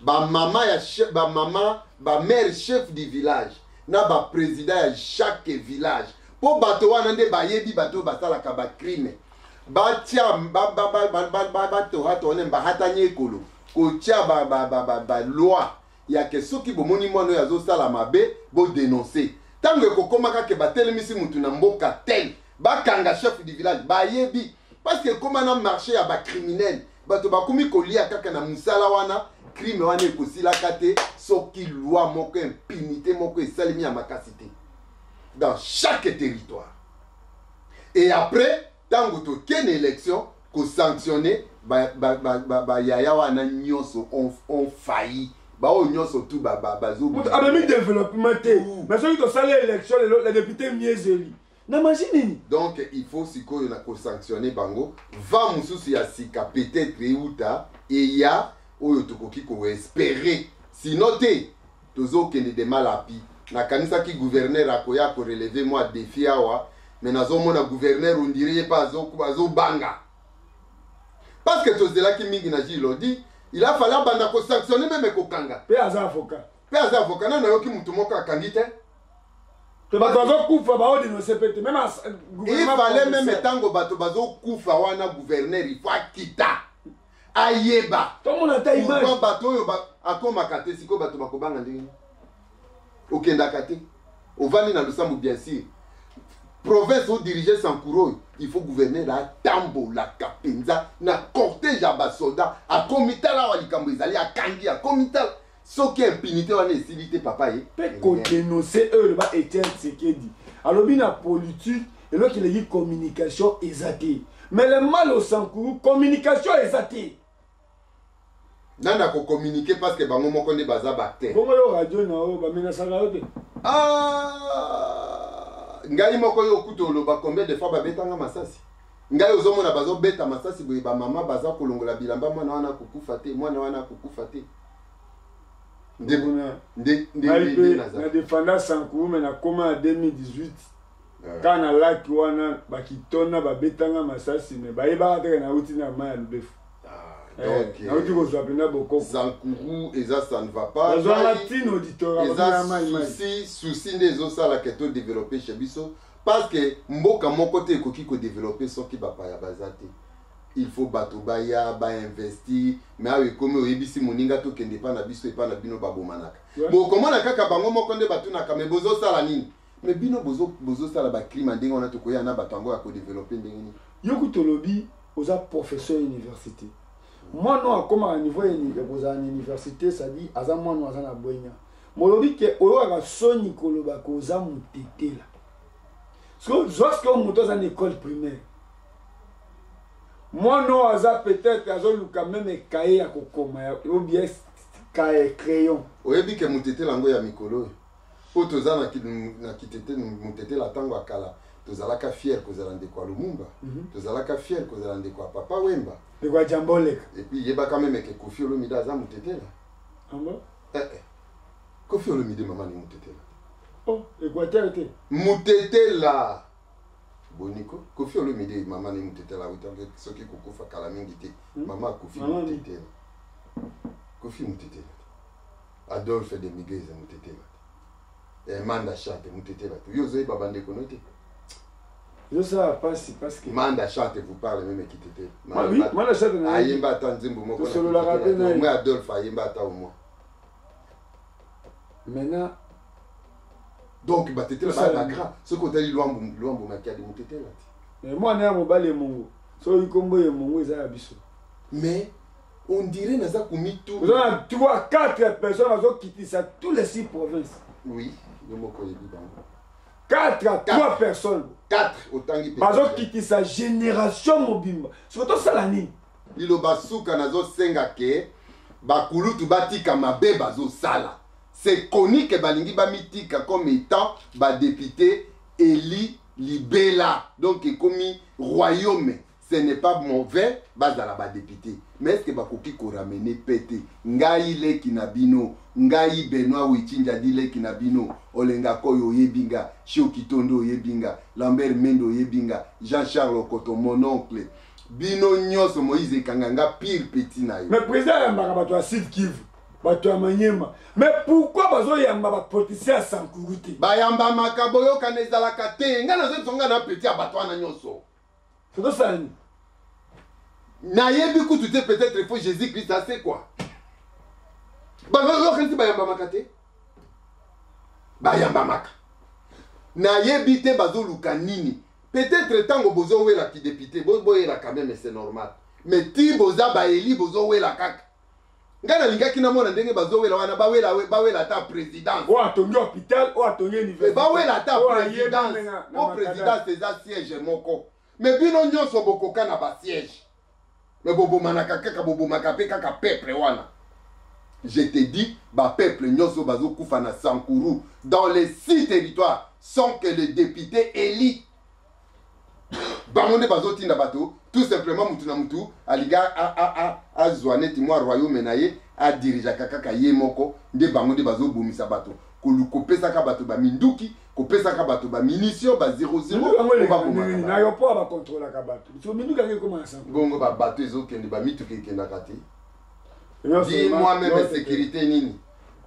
bamama ya chef, bamama, bamare chef du village na baprésident ya chaque village, mpo bato wana nde bayebi bato oyo basalaka bacrime. Batia batohatone bahatani ekolo kotia baloi ya ke soki bomoni mwana oyo azosala mabe, bodénonce. Ntango ekokóma kaka batelemisi mutu na mboka tel, bakanga chef du village, bayebi, parce que ekóma na marché ya bacriminel, bato bakomi kolia kaka na mosala wana. Crime wana ekosilaka te soki loi moko, impunité moko esalemi ya makasi te dans chaque territoire. Et après, ntango tokende élection, kosanctionne bayaya wana nyonso ont failli, baoyo nyonso tu bazo Moto amemi développement te. Mais soki tosali élection lelo, le député miezeli Na magie nini? Donc il faut sikoyo na kosanctionne bango. Va mosusu ya sika peut-être euta eya oyo tokoki koespérer, sinon te tozokende de mal à pis. Nakanisaki gouverneur akoya korelever mwa défi awa, mais nazomona gouverneur, on dirait ye mpe azobanga, parce que tozelaki mingi na Gilodi, il a fallu abanda kosanctionne, même kokanga. Mpe aza avocat. Mpe aza avocat. Nano nayoki mutu moko akangi te. Bato bazokufa, baodénonce mpe te même. Il fallait même ntango bato bazokufa wana, gouverneur il faut akita, ayeba Tomona ata image. pourquoi bato oyo akomaka te. Sikoyo bato bakobanga ndenge nini? Okendaka te, ovandi na losambo. Bien sûr, province odirige Sankuru oyo, il faut gouverneur atambolaka mpenza na cortège ya basoldat, akomi tala awa likambo ezali, akangi, akomi tala. Soki impunité wana esili te, papa ye Mpe kodénonce oyo eloba Etienne Tshisekedi, alobi na politique. Eloko eleki communication eza te. Mais le mal au Sankuru, communication eza te. Nani akocommunique parce que bango moko nde baza baacteur. Bongo yo radio na yo bamenasaka yo te? Ah, ngai moko yo okuta oloba combien de fois babetanga masasi. Ngai ozomona bazobeta masasi boye, bamama baza kolongola bilamba, mwana wana akokufa te, mwana wana akokufa te. Nde nde nde nde naza. Na defenda Sankuru mais nakoma na 2018 kaka na laki wana bakitona babetanga masasi mais bayebaka teke nauti na mai ya Lubefu. Donc nauti kozwa mpenza bokoko. Sankuru eza ça ne va pas. Bazwanga ntina auditorat eza souci, souci nde ezosalaka to développer chez biso parce que mboka moko te ekoki kodévelopper soki bapaya baza te. Il faut bato baya bainvestir, mais awa ekomi oyebisi moninga tokende epa na biso, epa na bino babomanaka. Bokomona kaka bango moko nde batunaka me bozosala nini? Mais bino bozosala bacrime ndenge wana, tokoya na bato yango ya kodévelopper ndenge nini? Yo kutu olobi oza professeur université, mwana oyo akomaka niveau ya kozala na université, c'est-à-dire aza mwana oyo aza na bwenya. Molobi ke oyokaka soni koloba ke oza motetela. Zwa sikoyo moto aza na école primaire, mwana oyo aza peut-être azoluka même cahier ya kokoma ou bien cahier crayon. Oyebi ke motetela yango ya mikolo oyo mpo toza na kitete motetela, ntango ya kala tozalaka fier kozala ndeko ya Lumumba, tozalaka fier kozala ndeko ya Papa Wemba, ndeko ya Jamboleka. Et puis yebaka même ke Kofi Olomide aza motetela. Ah bon? Eh, eh. Kofi Olomide mama ni motetela. Oh, Équateur te? Motetela boniko. Kofi Olomide mama ni motetela, awutaki soki kokufa kala mingi te. Mama Kofi motetela, Kofi motetela te, Adolphe de Miguez motetela te, Manda Chante motetela te. Yo ozoyeba bandeko no te. Ezosala mpasi parce que Manda Chante vous parle même kitete. Oui, Manda Chante na ayemba ata nzembo moko. Tosololaka mpe na ye. Omoi Adolphe ayemba ata au moins. Maintenant Donc batetela Tosala baa bagrand. Soki otali Lwambo, Lwambo Makiadi motetela te. Mais mwana ya mobali emongo, soki nkombo emongo eza ya biso. Mais on dirait naza komitu. Oza na 3 4 personnes bazokitisa tous les 6 provinces. Oui, yo moko oyebi bango. 4 à 3 personnes. 4 otangi mpe. Bazokitisa génération mobimba. Soki tosala nini? Liloba suka, nazosenga ke bakulutu batika mabe bazosala. C'est connu ke balingi bamitika comme étant badéputé eli libela, donc ekomi royaume. Ce n'est pas mauvais bazala badéputé, mais est ce que bakoki koramener pe te? Ngai leki na bino, ngai Benoit Wichinjadi, leki na bino. Olenga Koyo oyebi nga, Shio Kitondo oyebi nga, Lambert Mende oyebi nga, Jean Charles Okoto mon oncle, bino nyonso, Moïse ekanga nga pire petit na yo. Mais président ayambaka bato ya Sud Kivu, bato ya Manyema, mais pourquoi bazoyamba bapoliticien ya Sankuru te? Bayambamaka, boyokana ezalaka te. Ngai nazoyebisa, ngai na petit ya bato wana nyonso. Tozosala nini? Nayebi kutu te. Peut-être faut Jésus Christ asekwa. Bayokanisi bayambamaka te, bayambamaka. Nayebi te bazoluka nini. Peut-être ntango bozowelaki député, boyela quand même, c'est normal, mais ti boza baeli, bozowela kaka. Ngai nalingaki namona ndenge bazowela wana, bawela, bawela ata présidence. Oyo atongi hôpital, oyo atongi université. Bawela ata oyo ayebi présidence. Na Po makada. Présidence eza siège moko, mais bino nyonso bokoka na basiège, mais bobomanaka kaka, bobomaka mpe kaka peuple wana. Je te dis, bapeuple nyonso bazokufa na Sankuru dans les six territoires sans que le député éli. Bango nde bazotinda bato tout simplement. Mutu na mutu alingi azwa neti mwa royaume na ye, adirigeaka kaka ye moko. Nde bango nde bazobomisa bato, kopesaka bato baminduki, kopesaka bato bamunition ba 00. Yango eleka ndenge nini? Na aéroport bakontrolaka bato, so minduki yango ekoma na Sankuru. Bongo babato ezokende, bamituka ekendaka te. Dis-moi même, sécurité nini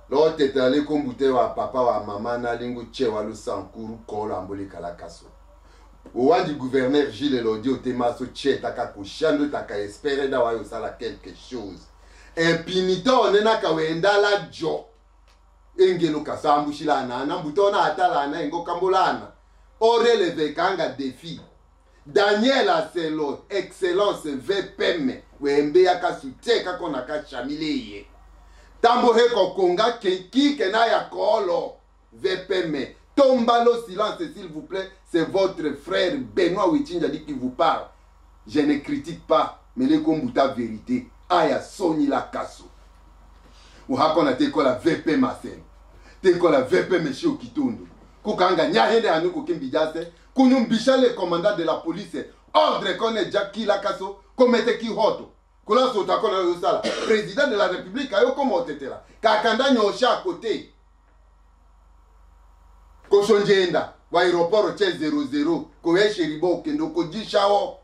lotete ale kombu te wa papa wa mama nalingu tche wa lusankuru kolo ambolikala kaso owandi. Gouverneur Gilles Elodi otema so tche taka koshando taka espere da wayo osala quelque chose. Impunité onenaka wendala jo engelo kasambushilana ana mbuto ona atalana engo kambolana oreleve kanga défi. Daniel Aselo, excellence VPM, wembe yaka soutien kako na ka chamile ye tambo he kokonga kike na ya kolo VPM. Tombalo silence s'il vous plaît, c'est votre frère Benoît Wichinjadi qui vous parle. Je ne critique pas, mais le kombuta vérité. Aya soni la kaso. Uhakona te kola VP Marcel. Te kola VP Monsieur Kitundu. Kukanga nyahende anuko kimbijase. Kunumbisha le commandant de la police. Ordre qu'on est déjà la kaso. Komete ki hoto. Kola sota kona yo sala. Président de la République ayo komo otetela. Kakanda nyosha à côté. Kosonjenda wa aéroport che 00 koyeshe ribo kendo kodishao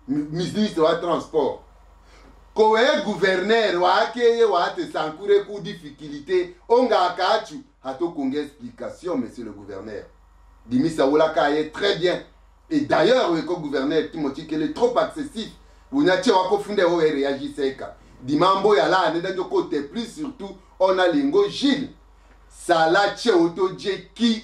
ministre wa transport. Kowe gouverneur wa akeye wa ate sankure ku difficulté onga akachu hato konge explication monsieur le gouverneur. Dimisa wala kaye très bien. Et d'ailleurs le gouverneur Timothy Kele trop accessif. Unyache wako funde o réagisseka. Dimambo ya la nenda côté plus surtout on a lingo Gilles. Salache otoje ki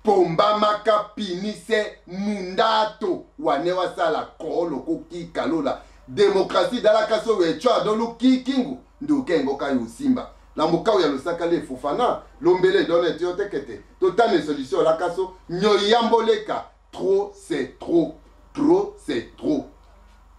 pomba maka pinise mundato wane wasala kolo koki kalola démocratie dala kaso wecho adolu kikingu ndukengo kayo simba la mokao ya losaka le fofana lombele donne tiotekete totane solution la kaso nyoyamboleka trop c'est trop, trop c'est trop.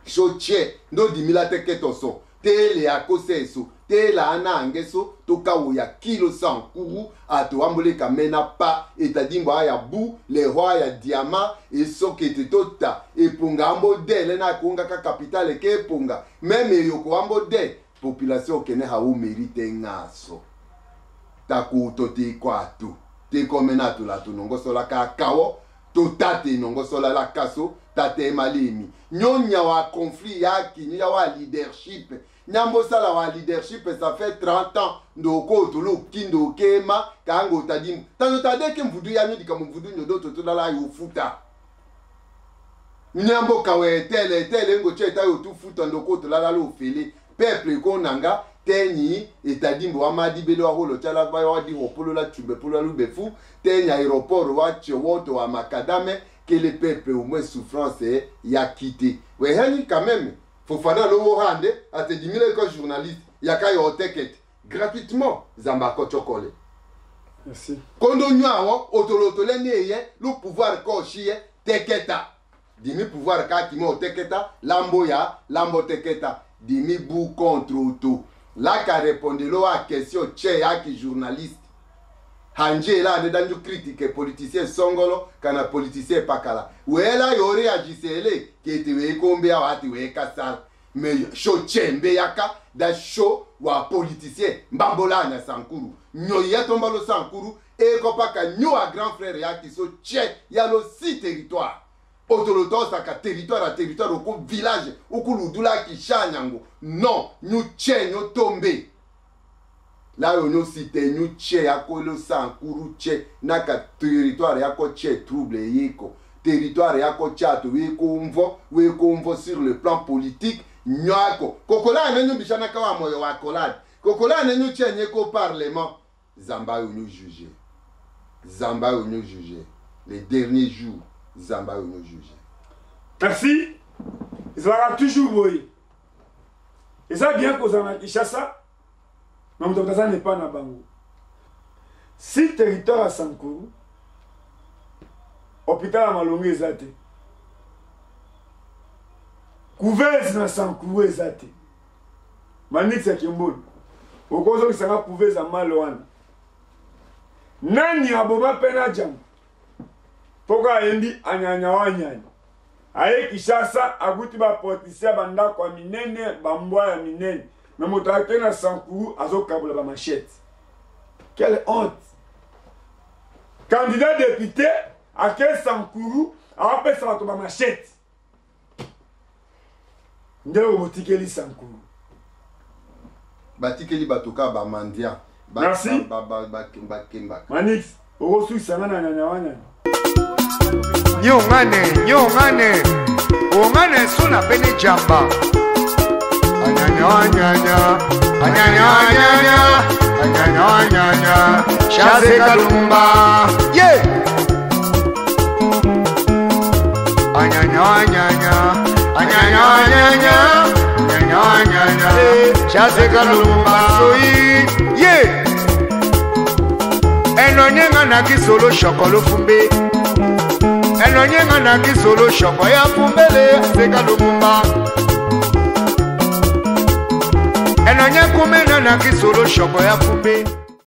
Choche ndo dimila teketo so tele akoseso tela ana angeso tokawo ya kilo sankuru ato amboleka mena pa etadimbo ya bu le roi ya diamant esokete tota eponga ambo de le na konga ka capitale ke eponga meme yoko ambo de population kene ha o mérite ngaso takuto te kwatu te komena to la tunongo sola ka kawo totate nongo sola la kaso tate malimi nyonya wa conflit ya kinya wa leadership nyambo sala wa leadership ça fait 30 ans ndoko tolo kindo kema kango tadim tanzo tadeke mvudu ya nyodi kama mvudu nyodo toto la yofuta nyambo kawe tele tele ngo cheta yo tufuta ndoko tola la lo fele peuple konanga tenyi etadimbo wa madibelo wa holo chala ba wa di hopolo la chube polo la lubefu tenyi aéroport wa chewoto wa makadame que le peuple au moins souffrance ya quitté we hani quand même Fofana lowo hande ate dimile ko journaliste yaka yo ticket gratuitement zamba ko chokole. Merci. Kondo nyawo otolotole ne ye le pouvoir ko chie teketa. Dimi pouvoir ka kimo teketa lambo ya lambo teketa dimi bu contre tout. La ka répondre lo a question che ya ki journaliste. Hanje la ne danju critique politicien songolo kana politicien pakala. Wela yore agissele kete we kombe ya wati we kasala. Mais show chembe yaka da show wa politicien mbambola na sankuru. Nyoya tombalo sankuru e kopaka nyo a grand frère ya ki so che ya lo si territoire. Otoloto saka territoire a territoire au village au kuludula ki chanyango. Non, nyu che nyo tombe. Là on cité ñu tché ya kolo sankuru tché naka territoire ya ko tché trouble yeko territoire ya ko tchato we ko mvo sur le plan politique nyako kokola na nyu bishana ka wa moyo wa kolad kokola na nyu tché nyeko parlement zamba yo nous juger zamba yo nous juger les derniers jours zamba yo nous juger. Merci. Ils aura toujours boy et ça bien qu'on en Kinshasa. Mais ça n'est pas na bango. Si territoire à Sankuru, hôpital à Malongo ezate. Couveuse na Sankuru ezate. Manix ya Kimbulu. Okozo kisanga couveuse à Maloana. Nani aboma pena jam. Poka ayendi anyanya wanyanya. Aye Kinshasa aguti ba politicien banda kwa minene bambwa ya minene. Mais moto akei na Sankuru azokabola ba machette. Quelle honte! Candidat député akei Sankuru apesa bato ba machette. Nde obotikeli Sankuru. Batikeli bato ka ba mandia. Merci. Ba Manix, okosukisanga na nyanya wana. Nyongane, nyongane. Ongane suna pene jamba. Anyanya, anyanya, anyanya, anyanya, anyanya, anyanya, Chaze Kalumba, yeah. Anyanya, anyanya, anyanya, anyanya, anyanya, anyanya, Chaze Kalumba, soyi, yeah. Enonye nga na kisolo shokolo fumbe. Enonye nga na kisolo shoko ya fumbele seka lumumba. Enonye kumena na kisolo shoko ya fumbe.